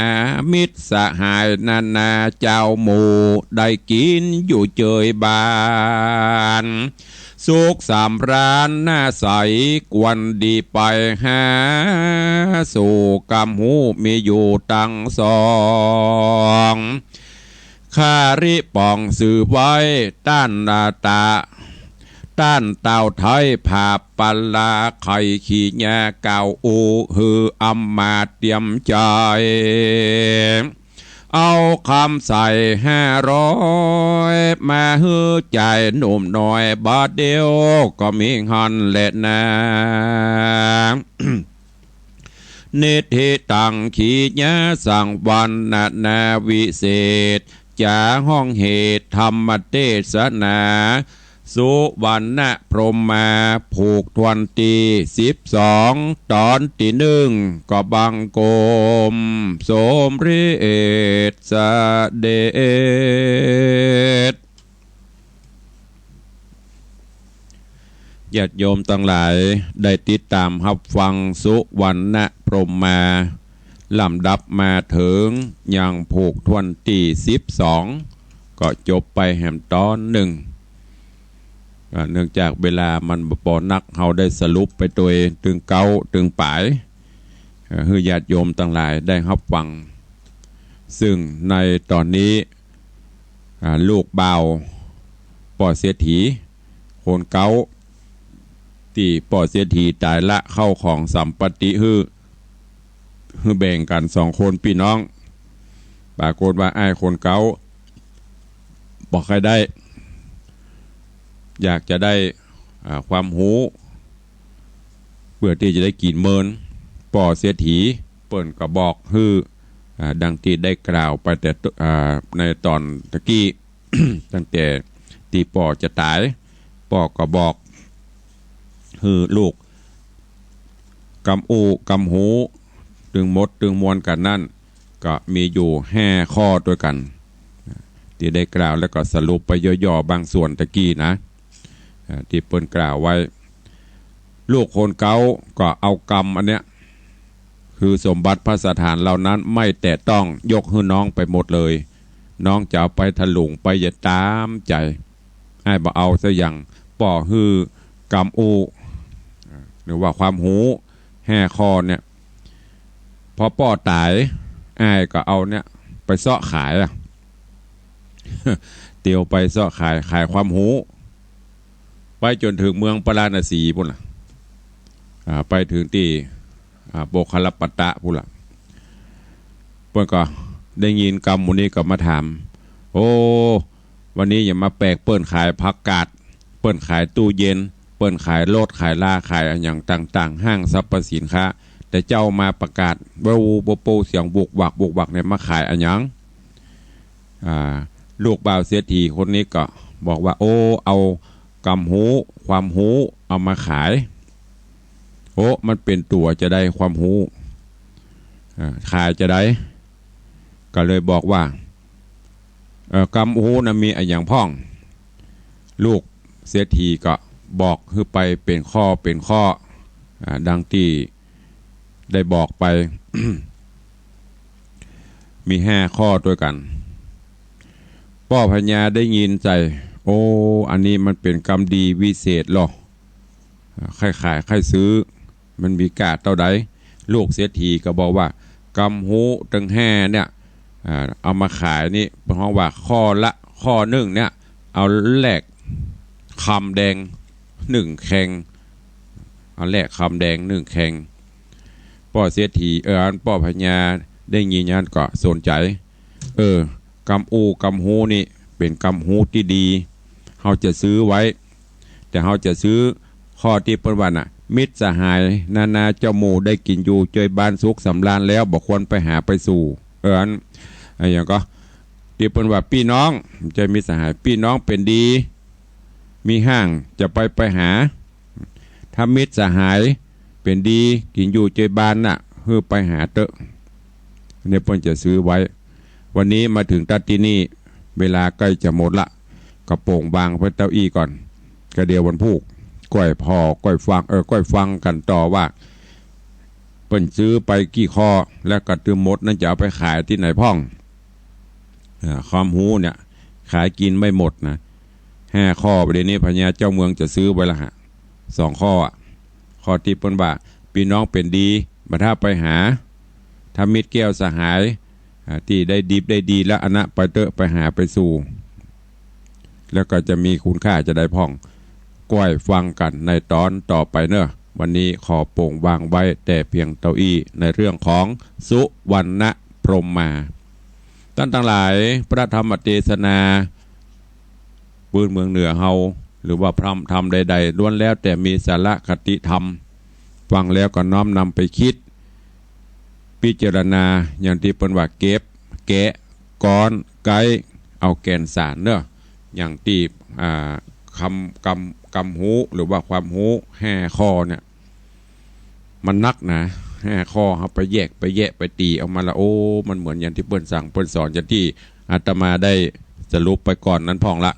มิตรสหายนานาเจ้าหมู่ ได้กิ๋นอยู่เจยบาน สุขสำราญนาใส ควรดีไปหาสู่ กำฮู้มีอยู่ตังสอง ข้าริป๋องซื้อไว้ ต้านนาตา ต้านเต้าไทยผาปลา ไขขี้เหียกล่าวอู้ หื้ออำมาตย์เตรียมใจ๋ เอาคำใส่ห้าร้อย มาหื้อใจ๋หนุ่มน้อย บ่าเดี่ยวก็มีหั้นแลนา นิทธิตัง ขี้เหียสังวรนานาวิเศษ จ๋าฮ้องเหตุธรรมเตสนา สุวรรณพรหมา ผูกถ้วนตี้สิบสอง ต๋อนตี้หนึ่ง ก็บังคมสมเร็จเสด็จ ญาติโยมตังหลายได้ติดต๋ามฮับฟังสุวรรณพรหมา ลำดับมาเถิงยังผูกถ้วนตี้สิบสอง ก็จบไปแหมต๋อนนึ่ง อ่า เนื่องจากเวลามันบ่ปอนัก เฮาได้สรุปไปโตยตึงเก๊าตึงป๋าย เอ่อ หื้อญาติโยมตังหลายได้ฮับฟัง ซึ่งในต๋อนนี้ อ่า ลูกบ่าวป้อเศรษฐี คนเก๊า ตี้ป้อเศรษฐีต๋ายละเข้าของสัมปัตติหื้อ หื้อแบ่งกั๋นสองคนปี้น้อง ปรากฏว่าอ้ายคนเก๊าบ่ใค่ได้ อยากจะได้ อ่า ความฮู้ เปื้อตี้จะได้กิ๋นเมิน ป้อเศรษฐีเปิ้นก็บอกหื้อ อ่า ดังตี้ได้กล่าวไปแต่ อ่า ในต๋อนตะกี้ ตั้งแต่ตี้ป้อจะต๋าย ป้อก็บอกหื้อลูก กำอู้กำฮู้ ตึงหมดตึงมวลกั๋นนั้น ก็มีอยู่ห้าข้อตวยกั๋น ตี้ได้กล่าวแล้วก็สรุปไปย่อๆ บางส่วนตะกี้นะ อ่า ตี้เปิ้นกล่าวไว้ ลูกคนเก๊าก็เอากำอันเนี้ย คือสมบัติภัสถานเหล่านั้นไม่แตะต้อง ยกหื้อน้องไปหมดเลย น้องจะเอาไปถลุงไปอย่าต๋ามใจ๋ อ้ายบ่เอาสักอย่าง ป้อหื้อกำอู้ หรือว่าความฮู้ห้าข้อเนี่ย พอป้อต๋าย อ้ายก็เอาเนี่ยไปเซาะขายอะ เตียวไปเซาะขาย ขายความฮู้ ไปจ๋นเถิงเมืองปาราณสีปุ้นล่ะ อ่า ไปเถิงตี้ อ่า โมคคัลลาปัตตะปุ้นล่ะ เปิ้นก็ได้ยินกำหมู่นี้ก็มาถาม โอ้ วันนี้หยังมาแปลก เปิ้นขายผักกาด เปิ้นขายตู้เย็น เปิ้นขายรถขายรา ขายอะหยังต่างๆ ห้างสรรพสินค้า แต่เจ้ามาประกาศ โป๊ะโป๊ะโป๊ะ เสียงบุกบักบุกบักเนี่ย มาขายอะหยัง อ่า ลูกบ่าวเศรษฐีคนนี้ก็บอกว่า โอ้ เอากำฮู้ ความฮู้ เอามาขาย โอ้ มันเป๋นตั๋วจะใดความฮู้ อ่า ขายจะใด ก็เลยบอกว่า เอ่อ กำฮู้นะมีอะหยังพ่อง ลูกเศรษฐีก็บอกหื้อไปเป๋นข้อเป๋นข้อ อ่า ดังตี้ได้บอกไป มีห้าข้อตวยกั๋น ป้อพญาได้ยินใจ๋ โอ้ อันนี้มันเป๋นกำดีวิเศษลอ อ่า ใค่ขายใค่ซื้อ มันมีก้าเต้าใด ลูกเศรษฐีก็บอกว่า กำฮู้ตึงห้าเนี่ย อ่า เอามาขายนี่ เปิ้นฮ้องว่าข้อละข้อนึ่งเนี่ย เอาแลกคำแดงนึ่งแคง เอาแลกคำแดงนึ่งแคง ป้อเศรษฐี เออ อันป้อพญาได้ยินอย่างนั้นก็สนใจ๋ เออ กำอู้กำฮู้นี่เป๋นกำฮู้ตี้ดี เฮาจะซื้อไว้ แต่เฮาจะซื้อข้อตี้เปิ้นว่าน่ะ มิตรสหายนานาเจ้าหมู่ได้กิ๋นอยู่เจยบ้านสุขสำราญแล้ว บ่ควรไปหาไปสู่ เออ อัน อะหยังก็ ตี้เปิ้นว่าปี้น้อง บ่ใจ้มิตรสหาย ปี้น้องเป๋นดี มีห้างจะไปไปหา ถ้ามิตรสหายเป๋นดี กิ๋นอยู่เจยบ้านน่ะ หื้อไปหาเต๊อะ เนี่ยเปิ้นจะซื้อไว้ วันนี้มาเถิงตั๊ดตี้นี่ เวลาใก้จะหมดละ ก็โป่งวางไว้เต้าอี้ก่อน ก็เดี๋ยววันพูก ก้อยผ่อ ก้อยฟัง เออ ก้อยฟังกั๋นต่อว่า เปิ้นซื้อไปกี่ข้อ แล้วก็ตึงหมดนั้นจะเอาไปขายตี้ไหนพ่อง อ่า ความฮู้เนี่ย ขายกิ๋นไม่หมดนะ ห้าข้อ เดี๋ยวนี้พญาเจ้าเมืองจะซื้อไว้ละฮะ สองข้ออะ ข้อตี้เปิ้นว่า ปี้น้องเป๋นดี บ่ถ้าไปหา ถ้ามิตรแก้วสหาย อ่า ตี้ได้ดิบได้ดีแล้ว อันนะไปเต๊อะ ไปหาไปสู่ แล้วก็จะมีคุณค่าจะใดพ่อง ก้อยฟังกั๋นในต๋อนต่อไปเนอะ วันนี้ขอโป่งวางไว้แต่เพียงเต้าอี้ ในเรื่องของสุวรรณพรหมา ต้านตังหลาย พระธรรมเตสนา ปื้นเมืองเหนือเฮา หรือว่าพร่ำธรรมใดๆ ล้วนแล้วแต่มีสาระคติธรรม ฟังแล้วก็น้อมนำไปคิด พิจารณา อย่างตี้เปิ้นว่าเก็บ แกะ ก๊อน ไก๊ เอาแก่นสารเนาะ อย่างตี้ อ่า กำ กำ กำฮู้ หรือว่าความฮู้ห้าข้อเนี่ย มันนักนะ ห้าข้อ เฮาไปแยก ไปแยะ ไปตี๋ออกมาละ โอ้ มันเหมือนอย่างตี้เปิ้นสั่งเปิ้นสอน อย่างตี้อาตมาได้สรุปไปก่อนนั้นพ่องละ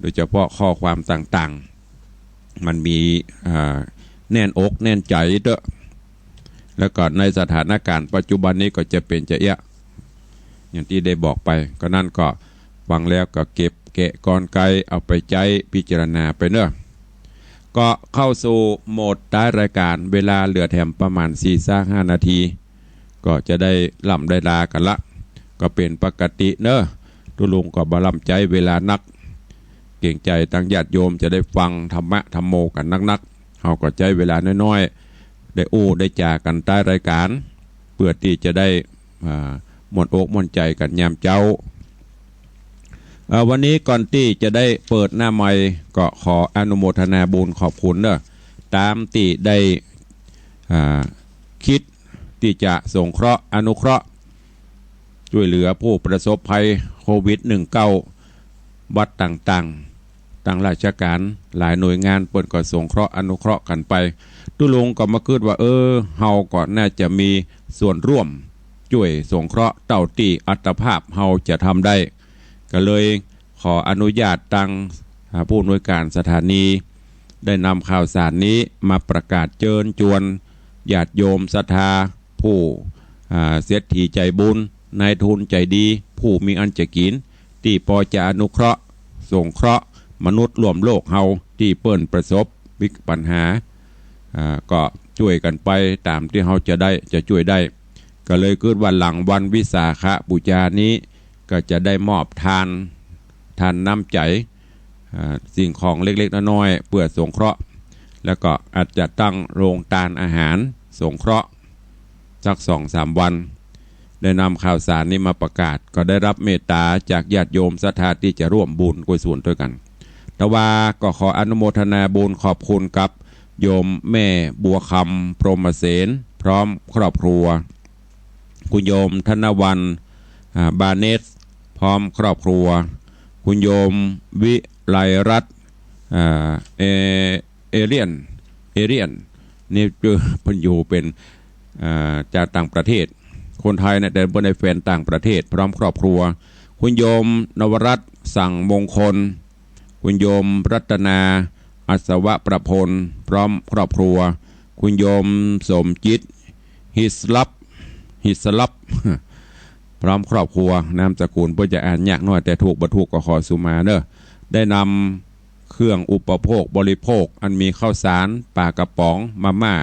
โดยเฉพาะข้อความต่างๆ มันมี อ่า แน่นอกแน่นใจ๋เต๊อะ แล้วก็ในสถานการณ์ปัจจุบันนี้ก็จะเป๋นจะเอี้ย อย่างตี้ได้บอกไป ก็นั้นก็ฟังแล้วก็เก็บแกะกลไกเอาไปใจ๊พิจารณาไปเนาะ ก็เข้าสู่โหมดท้ายรายการ เวลาเหลือแถมประมาณสี่ซากห้านาที ก็จะได้ล่ำได้ลากั๋นละ ก็เป๋นปกติเนาะ ตุ๊ลุงก็บ่ล่ำใจ๊เวลานัก เกรงใจ๋ตังญาติโยมจะได้ฟังธรรมะธัมโมกั๋นนักๆ เฮาก็ใจ๊เวลาน้อยๆ ได้อู้ได้จ๋ากั๋นท้ายรายการ เปื้อตี้จะได้ อ่า ม่วนอกม่วนใจ๋กั๋นยามเจ๊า เอ่อ วันนี้ก่อนตี้จะได้เปิดหน้าไมค์ ก็ขออนุโมทนาบุญขอบคุณเนาะ ต๋ามตี้ได้ อ่า กึ๊ดตี้จะสงเคราะห์อนุเคราะห์ จ้วยเหลือผู้ประสบภัยโควิดหนึ่งเก้า วัดต่างๆ ตางราชก๋านหลายหน่วยงานเปิ้นก็สงเคราะห์อนุเคราะห์กั๋นไป ตุ๊ลุงก็มากึ๊ดว่า เออ เฮาก็น่าจะมีส่วนร่วมจ้วยสงเคราะห์เต้าตี้อัตภาพเฮาจะทำได้ ก็เลยขออนุญาตตัง อ่า ผู้อำนวยการสถานี ได้นำข่าวสารนี้มาประกาศเจิญจวนญาติโยมศรัทธา ผู้ อ่า เศรษฐีใจ๋บุญ นายทุนใจ๋ดี ผู้มีอันจะกิ๋น ตี้ปอจะอนุเคราะห์ สงเคราะห์มนุษย์ร่วมโลกเฮาตี้เปิ้นประสบวิกฤตปัญหา อ่า ก็จ้วยกั๋นไปต๋ามตี้เฮาจะได้ จะจ้วยได้ ก็เลยกึ๊ดว่าหลังวันวิสาขบูชานี้ ก็จะได้มอบทาน ทานน้ำใจ๋ อ่า สิ่งของเล็กๆ น้อยๆ เปื้อสงเคราะห์ แล้วก็อาจจะตั้งโรงตานอาหารสงเคราะห์สักสองสามวัน ได้นำข่าวสารนี้มาประกาศ ก็ได้รับเมตต๋าจากญาติโยมศรัทธาตี้จะร่วมบุญกุศลตวยกั๋น แต่ว่าก็ขออนุโมทนาบุญขอบคุณกับโยมแม่บัวคำ พรหมเสน พร้อมครอบครัว คุณโยมธนวรรณ อ่า บาเนส พร้อมครอบครัว คุณโยมวิไลรัตน์ อ่า เอ เอเลียน เอเลียน นี่คือเปิ้นอยู่เป๋น อ่า จากต่างประเทศ คนไทยนะ แต่เปิ้นได้แฟนต่างประเทศ พร้อมครอบครัว คุณโยมนวรัตน์ สั่งมงคล คุณโยมรัตนา อัศวประพล พร้อมครอบครัว คุณโยมสมจิต ฮิสลับ ฮิสลับ พร้อมครอบครัว นามสกุลเปิ้นจะอ่านยากหน้อย แต่ถูกบ่ถูกก็ขอสุมาเนาะ ได้นำเครื่องอุปโภคบริโภค อันมีข้าวสาร ปลากระป๋อง มาม่า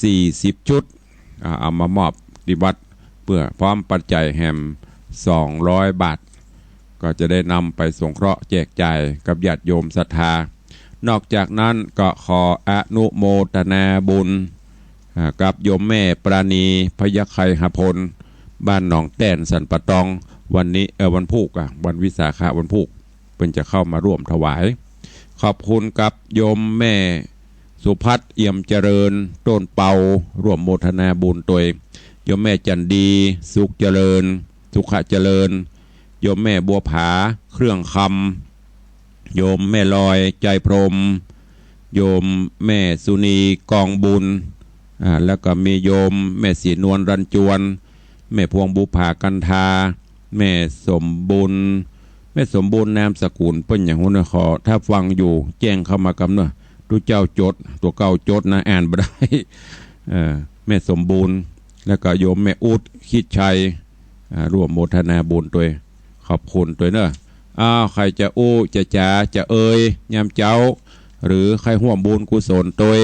สี่สิบชุด อ่า เอามามอบตี้วัด เปื้อพร้อมปัจจัยแหมสองร้อยบาท ก็จะได้นำไปสงเคราะห์แจกจ่ายกับญาติโยมศรัทธา นอกจากนั้นก็ขออนุโมทนาบุญ อ่า กับโยมแม่ปราณี พยัคฆไคหพล บ้านหนองแต้น สันป่าตอง วันนี้ เอ่อ วันพูก อ่ะ วันวิสาขะวันพูก เปิ้นจะเข้ามาร่วมถวาย ขอบคุณกับโยมแม่สุพัฒน์ เอี่ยมเจริญ ต้นเปา ร่วมโมทนาบุญตวย โยมแม่จันดี สุขเจริญ สุขะเจริญ โยมแม่บัวผา เครื่องคำ โยมแม่ลอย ใจพรหม โยมแม่สุนี กองบุญ อ่า แล้วก็มีโยมแม่ศรีนวล รัญจวน แม่พวงบุภา กันทา แม่สมบูรณ์ แม่สมบูรณ์นามสกุลเปิ้นหยังฮู้เนาะ ขอ ถ้าฟังอยู่แจ้งเข้ามากำเนาะ ตุ๊เจ้าจด ตั๋วเก่าจดนะ อ่านบ่ได้ เอ่อ แม่สมบูรณ์ แล้วก็โยมแม่อุ๊ด คิดชัย อ่า ร่วมโมทนาบุญตวย ขอบคุณตวยเนาะ อ้าว ใผจะอู้ จะจ๋า จะเอ่ย ยามเจ๊า หรือใผฮ่วมบุญกุศลตวย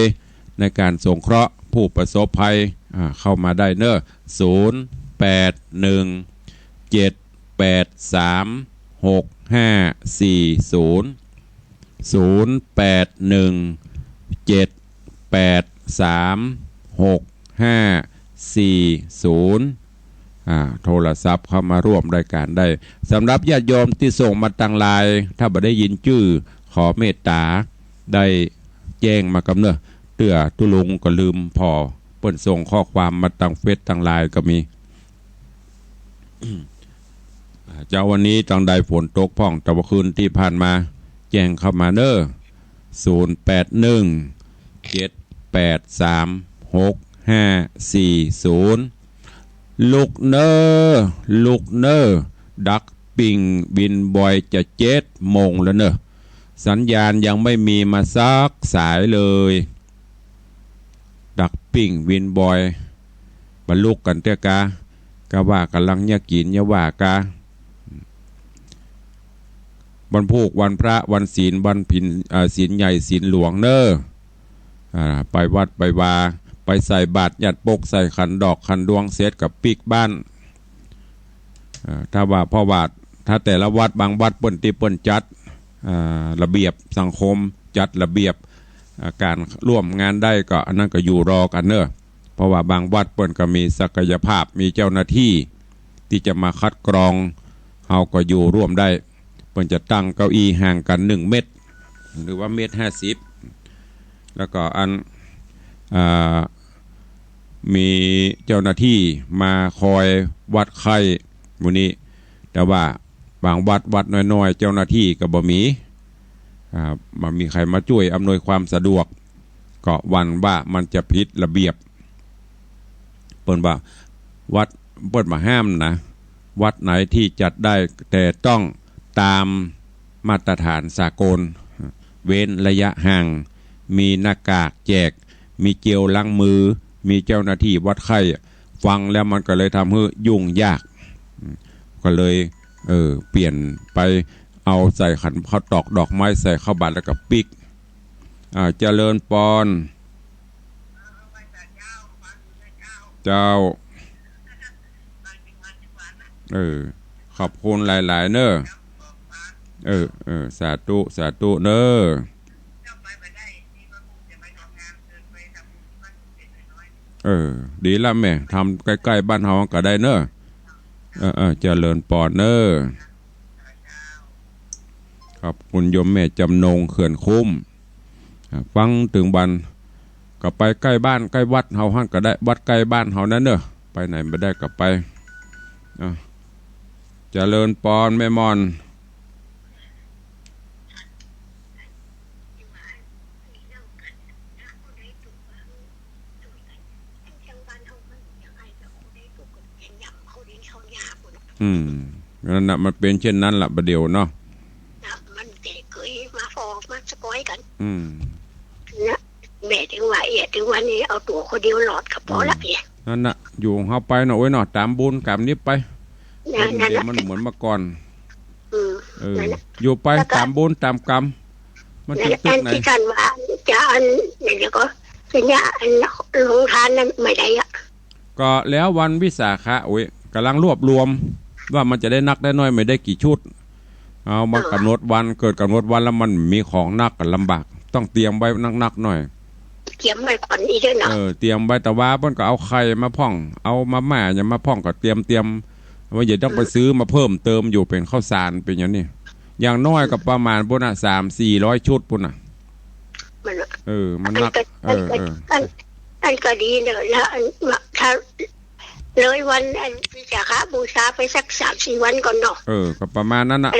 ในก๋านสงเคราะห์ผู้ประสบภัย อ่า เข้ามาได้เนาะ ศูนย์ แปด หนึ่ง เจ็ด แปด สาม หก ห้า สี่ ศูนย์ ศูนย์ แปด หนึ่ง เจ็ด แปด สาม หก ห้า สี่ ศูนย์ อ่า โทรศัพท์เข้ามาร่วมรายก๋านได้ สำหรับญาติโยมตี้ส่งมาตางไลน์ ถ้าบ่ได้ยินจื้อ ขอเมตต๋าได้แจ้งมากำเนาะ เตื้อตุ๊ลุงก็ลืมผ่อ เปิ้นส่งข้อความมาตางเฟซตางไลน์ก็มี อ่า เจ๊าวันนี้ต้องได้ฝนตกพ่อง แต่ว่าคืนตี้ผ่านมา แจ้งเข้ามาเน้อ ศูนย์แปดหนึ่ง เจ็ดแปดสาม หกห้าสี่ศูนย์ ลุกเน้อ ลุกเน้อ ดักปิ้งวินบอยจะเจ็ดโมงแล้วเน้อ สัญญาณยังไม่มีมาสักสายเลย ดักปิ้งวินบอย บ่ลุกกั๋นเตื้อกา กาว่าก๋ำลังเยียะกิ๋นเยียะว่าก๋า วันพูกวันพระวันศีลวันผิน อ่า ศีลใหญ่ศีลหลวงเน้อ อ่า ไปวัดไปวา ไปใส่บาตรหยาดปก ใส่ขันดอกขันดวงเสร็จก็ปิ๊กบ้าน อ่า ถ้าว่า เพราะว่าถ้าแต่ละวัด บางวัดเปิ้นตี้เปิ้นจัด อ่า ระเบียบสังคม จัดระเบียบ อ่า ก๋านร่วมงานได้ก็ อันนั้นก็อยู่รอกั๋นเน้อ เพราะว่าบางวัดเปิ้นก็มีศักยภาพ มีเจ้าหน้าตี้ตี้จะมาคัดกรอง เฮาก็อยู่ร่วมได้ เปิ้นจะตั้งเก้าอี้ห่างกั๋นหนึ่งเมตร หรือว่าเมตรห้าสิบ แล้วก็อัน อ่า มีเจ้าหน้าตี้มาคอยวัดไข้หมู่นี้ แต่ว่าบางวัด วัดน้อยๆ เจ้าหน้าตี้ก็บ่มี อ่า บ่มีใผมาจ้วยอำนวยความสะดวก ก็หวั่นว่ามันจะผิดระเบียบ เปิ้นว่าวัด เปิ้นบ่ห้ามนะ วัดไหนที่จัดได้ แต่ต้องตามมาตรฐานสากล เว้นระยะห่าง มีหน้ากากแจก มีเจลล้างมือ มีเจ้าหน้าตี้วัดไข้ ฟังแล้วมันก็เลยทำหื้อยุ่งยาก ก็เลย เออ เปลี่ยนไปเอาใส่ขันข้าวตอกดอกไม้ใส่เข้าบาตรแล้วก็ปิ๊ก อ่า เจริญปอน เจ้า เออ ขอบคุณหลายๆ เน้อ เออ เออ สาธุ สาธุ เน้อ เออ ดีละแม่ ทำใก้ๆ บ้านเฮาก็ได้เน้อ เออ เออ เจริญปอนเน้อ ขอบคุณโยมแม่จำนงเขื่อนคุ้ม อ่า ฟังตึงวัน ก็ไปใก้บ้านใก้วัดเฮาหั้นก็ได้ วัดใก้บ้านเฮานั้นเน้อ ไปไหนบ่ได้ก็ไป อ่ะ เจริญปอนแม่ม่อน อืม นั่นน่ะ มันเป๋นเช่นนั้นล่ะ บ่าเดี่ยวเนาะ น่ะ มันเป๋นเกยมาฟ้องมาสะกอยกั๋น อืม น่ะ แม่จึงว่า เอีย ถึงวันนี้เอาตั๋วคนเดียวรอดก็พอละ อืม เอีย นั่นน่ะ อยู่ของเฮาไปเนาะ โอ้ยเนาะ ต๋ามบุญกรรมนี้ไป นั่น เดี๋ยวมันเหมือนเมื่อก่อน อืม เออ นั่นน่ะ อยู่ไป แล้วก็ ต๋ามบุญต๋ามกรรม มัน นั่น ตึกๆ ไหน อันตี้ท่านว่าจะอัน เดี๋ยวก็ สัญญาอันโฮงทานนั้นไม่ได้อะ ก็แล้ววันวิสาขะ โอ้ย ก๋ำลังรวบรวม ว่ามันจะได้นักได้น้อย ไม่ได้กี่ชุด เอามา เออ ก๋ำหนดวัน เกิดก๋ำหนดวันแล้วมันมีของนักก็ลำบาก ต้องเตรียมไว้นักๆ หน่อย เตรียมไว้ก่อนอีกด้วยเนาะ เออ เตรียมไว้ แต่ว่าเปิ้นก็เอาไข่มาพ่อง เอามาม่าหยังมาพ่อง ก็เตรียม เตรียม ว่าอย่าต้องไป อืม ซื้อมาเพิ่มเติมอยู่ เป๋นข้าวสาร เป๋นอย่างนี้ อย่างน้อยก็ประมาณปู๊นน่ะ สามสี่ร้อยชุดปู๊นน่ะ มัน เออ มันนัก อันก็ เออ อันก็ เออ อัน อันก็ดีเนอะ แล้วอันว่าถ้าเลยวันอันวิสาขบูชาไปสักสามสี่วันก่อนเนาะ เออ ก็ประมาณนั้นน่ะ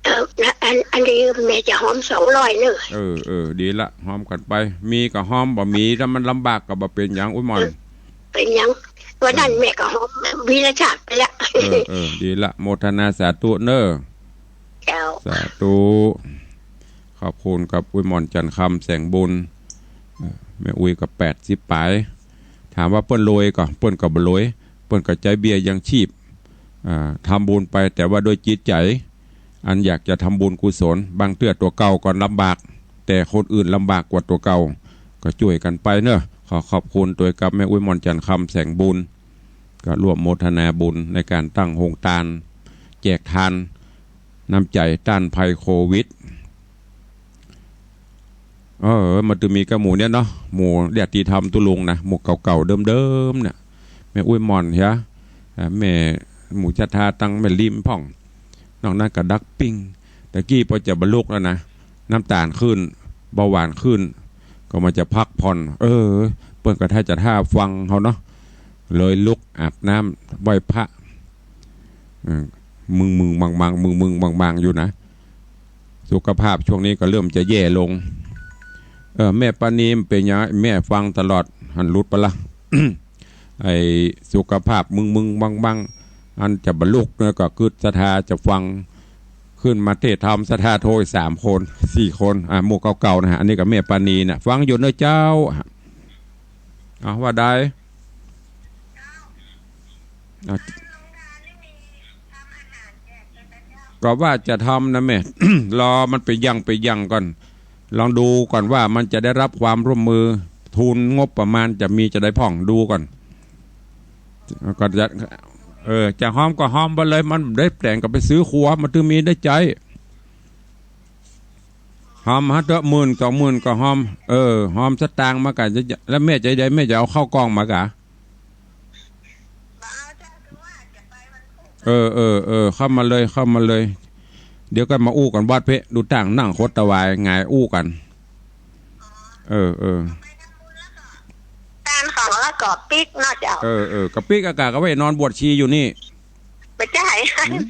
เออ แล้วอัน อันนี้แม่จะหอมสองร้อยเนอะ เออ เออ ดีละ หอมกั๋นไป มีก็หอม บ่มี ถ้ามันลำบากก็บ่เป๋นหยัง อุ๊ยหม่อน เออ เป๋นหยัง วันนั้น อืม แม่ก็หอมวีรชาติไปละ เออ เออ ดีละ โมทนาสาธุเนอะ เจ้า สาธุ ขอบคุณกับอุ๊ยหม่อนจันทร์คำแสงบุญ เอ่อ แม่อุ๊ยก็แปดสิบป๋าย ถามว่าเปิ้นรวยก่อ เปิ้นก็บ่รวย เปิ้นก็ใจ๊เบี้ยยังชีพ อ่า ทำบุญไป แต่ว่าด้วยจิตใจ๋ อันอยากจะทำบุญกุศล บางเตื้อตั๋วเก่าก็ลำบาก แต่คนอื่นลำบากกว่าตั๋วเก่า ก็จ้วยกั๋นไปเนอะ ขอขอบคุณตวยกับแม่อุ๊ยหม่อนจันทร์คำแสงบุญ ก็ร่วมโมทนาบุญในก๋านตั้งโฮงตาน แจกตาน น้ำใจ๋ต้านภัยโควิด เออ มันจะมีกับหมู่เนี่ยเนาะ หมู่ญาติธรรมตุ๊ลุงนะ หมู่เก่าๆ เดิมๆ เนี่ย แม่อุ๊ยหม่อนเหีย อ่า แม่หมู่จัทธาตังแม่ลิมพ่อง นอกนั้นก็ดักปิ้ง ตะกี้พอจะบ่ลุกแล้วนะ น้ำตาลขึ้น เบาหวานขึ้น ก็มันจะพักผ่อน เออ เปิ้นก็ถ้าจะท่าฟังเฮาเนาะ เลยลุกอาบน้ำไหว้พระ อืม มึงๆ มังๆ มึงๆ มังๆ อยู่นะ สุขภาพช่วงนี้ก็เริ่มจะแย่ลง เออ แม่ปานีมันเป๋นหยัง แม่ฟังตลอด หันหลุดไปละ ไอ้สุขภาพมึงๆ มังๆ อันจะบ่ลุกเนี่ยก็กึ๊ดศรัทธาจะฟัง ขึ้นมาเทศน์ธรรมศรัทธาโทรอีกสามคน สี่คน อ่ะ หมู่เก่าๆ นะฮะ อันนี้ก็แม่ปานีน่ะ ฟังอยู่เนาะเจ้า เอาว่าได้ อ่ะ ก็ว่าจะทำนะแม่ รอมันไปยังไปยังก่อน ลองดูก่อนว่ามันจะได้รับความร่วมมือ ทุนงบประมาณจะมีจะได้พ่อง ดูก่อน ก็จะ เออ จะฮอมก็ฮอมไปเลย มันได้แป๋งก็ไปซื้อครัว มันถึงมีได้ใจ๊ ฮอมฮะเต๊อะ หมื่นสองหมื่นก็ฮอม เออ ฮอมสตางค์มาก่ะ แล้วแม่จะได้ แม่จะเอาข้าวกล่องมาก่ะ เออ เออ เออ เข้ามาเลย เข้ามาเลย เดี๋ยวก็มาอู้กั๋นวัดเพะ ดูตั้งนั่งคดตะวายหงายอู้กั๋น เออ เออ ตานของแล้วก็ปิ๊กเนาะเจ้า เออ เออ ก็ปิ๊กอากาศก็ไว้นอนบวชชีอยู่นี่ บ่ใจ้ หืม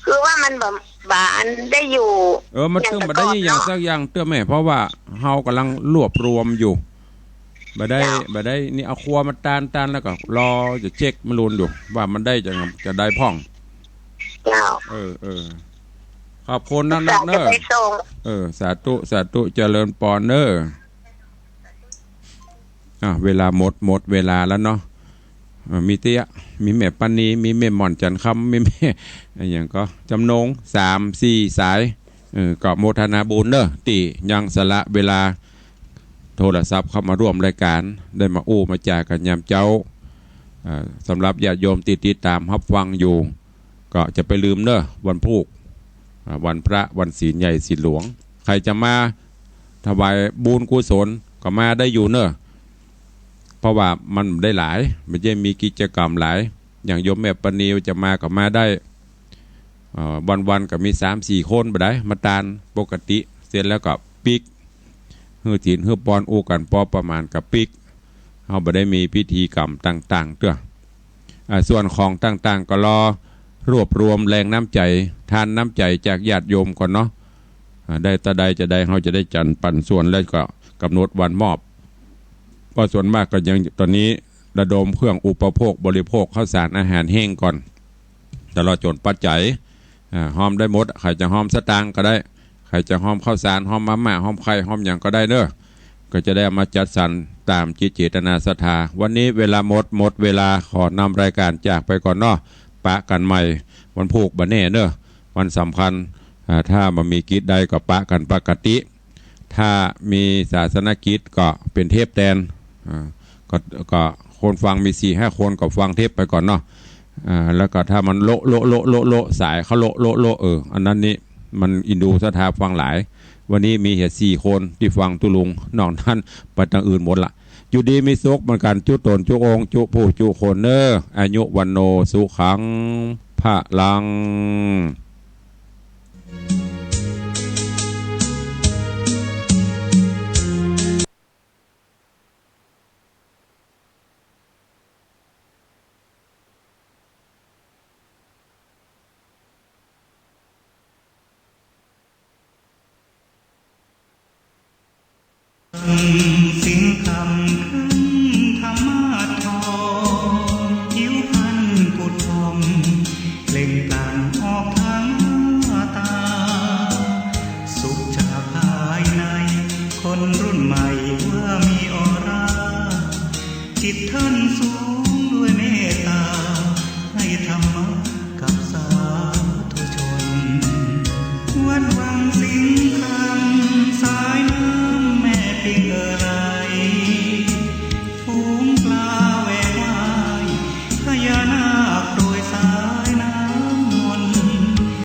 คือว่ามันบ่ บ่อันได้อยู่ เออ มันตึงบ่ได้อย่างสักอย่างเตื้อแม่ เพราะว่าเฮากำลังรวบรวมอยู่ บ่ได้ เจ้า บ่ได้ นี่เอาครัวมาตาน ตานแล้วก็รอจะเช็คมาลูนอยู่ ว่ามันได้จะ จะได้พ่อง เจ้า เออ เออ ขอบคุณนักๆ เน้อ เออ สาธุ สาธุ เจริญปอนเน้อ อ่ะ เวลาหมด หมดเวลาแล้วเนาะ เอ่อ มีเตี้ย มีแม่ปานี มีแม่หม่อนจันทร์คำ มีแม่ อะหยังก็ จำนง สามสี่สาย เออ ก็โมทนาบุญเน้อ ตี้ยังสละเวลาโทรศัพท์เข้ามาร่วมรายการ ได้มาอู้มาจ๋ากั๋นยามเจ๊า อ่า สำหรับญาติโยมตี้ติดตามฮับฟังอยู่ ก็จะไปลืมเน้อ วันพูก อ่า วันพระ วันศีลใหญ่ศีลหลวง ใผจะมาถวายบุญกุศลก็มาได้อยู่เน้อ เพราะว่ามันได้หลาย มันจะมีกิจกรรมหลาย อย่างโยมแม่ปานีจะมาก็มาได้ เอ่อ วันๆ ก็มีสามสี่คนบ่ได้ มาตานปกติ เสร็จแล้วก็ปิ๊ก หื้อศีลหื้อปอนอู้กั๋นปอประมาณก็ปิ๊ก เฮาบ่ได้มีพิธีกรรมต่างๆ เตื้อ อ่า ส่วนของต่างๆ ก็รอรวบรวมแรงน้ำใจ๋ ทานน้ำใจ๋จากญาติโยมก่อนเนาะ อ่า ได้เต้าใดจะได้ เฮาจะได้จัดปันส่วน แล้วก็กำหนดวันมอบ เพราะส่วนมากก็ยัง ต๋อนนี้ระดมเครื่องอุปโภคบริโภค ข้าวสารอาหารแห้งก่อน ตลอดจ๋นปัจจัย อ่า ฮอมได้หมด ใผจะฮอมสตางค์ก็ได้ ใผจะฮอมข้าวสาร ฮอมมาม่า ฮอมไข่ ฮอมหยังก็ได้เน้อ ก็จะได้เอามาจัดสรรต๋ามจิตเจตนาศรัทธา วันนี้เวลาหมด หมดเวลา ขอนำรายการจากไปก่อนเนาะ ปะกั๋นใหม่วันพูกบ่แน่เน้อ วันสำคัญ อ่า ถ้าบ่มีกิจใดก็ปะกั๋นปกติ ถ้ามีศาสนกิจก็เป๋นเทปแตน อ่า ก็ ก็คนฟังมีสี่ห้าคนก็ฟังเทปไปก่อนเนาะ อ่า แล้วก็ถ้ามันโละโละโละโละโละ สายเขาโละโละโละ เออ อันนั้นนี่มันอินดูศรัทธาฟังหลาย วันนี้มีแค่สี่คนตี้ฟังตุ๊ลุง นอกนั้นไปตางอื่นหมดละ อยู่ดีมีสุขเหมือนกั๋น จุ๊ต๋นจุ๊องค์ จุ๊ผู้จุ๊คนเน้อ อายุวัณโณสุขังพลัง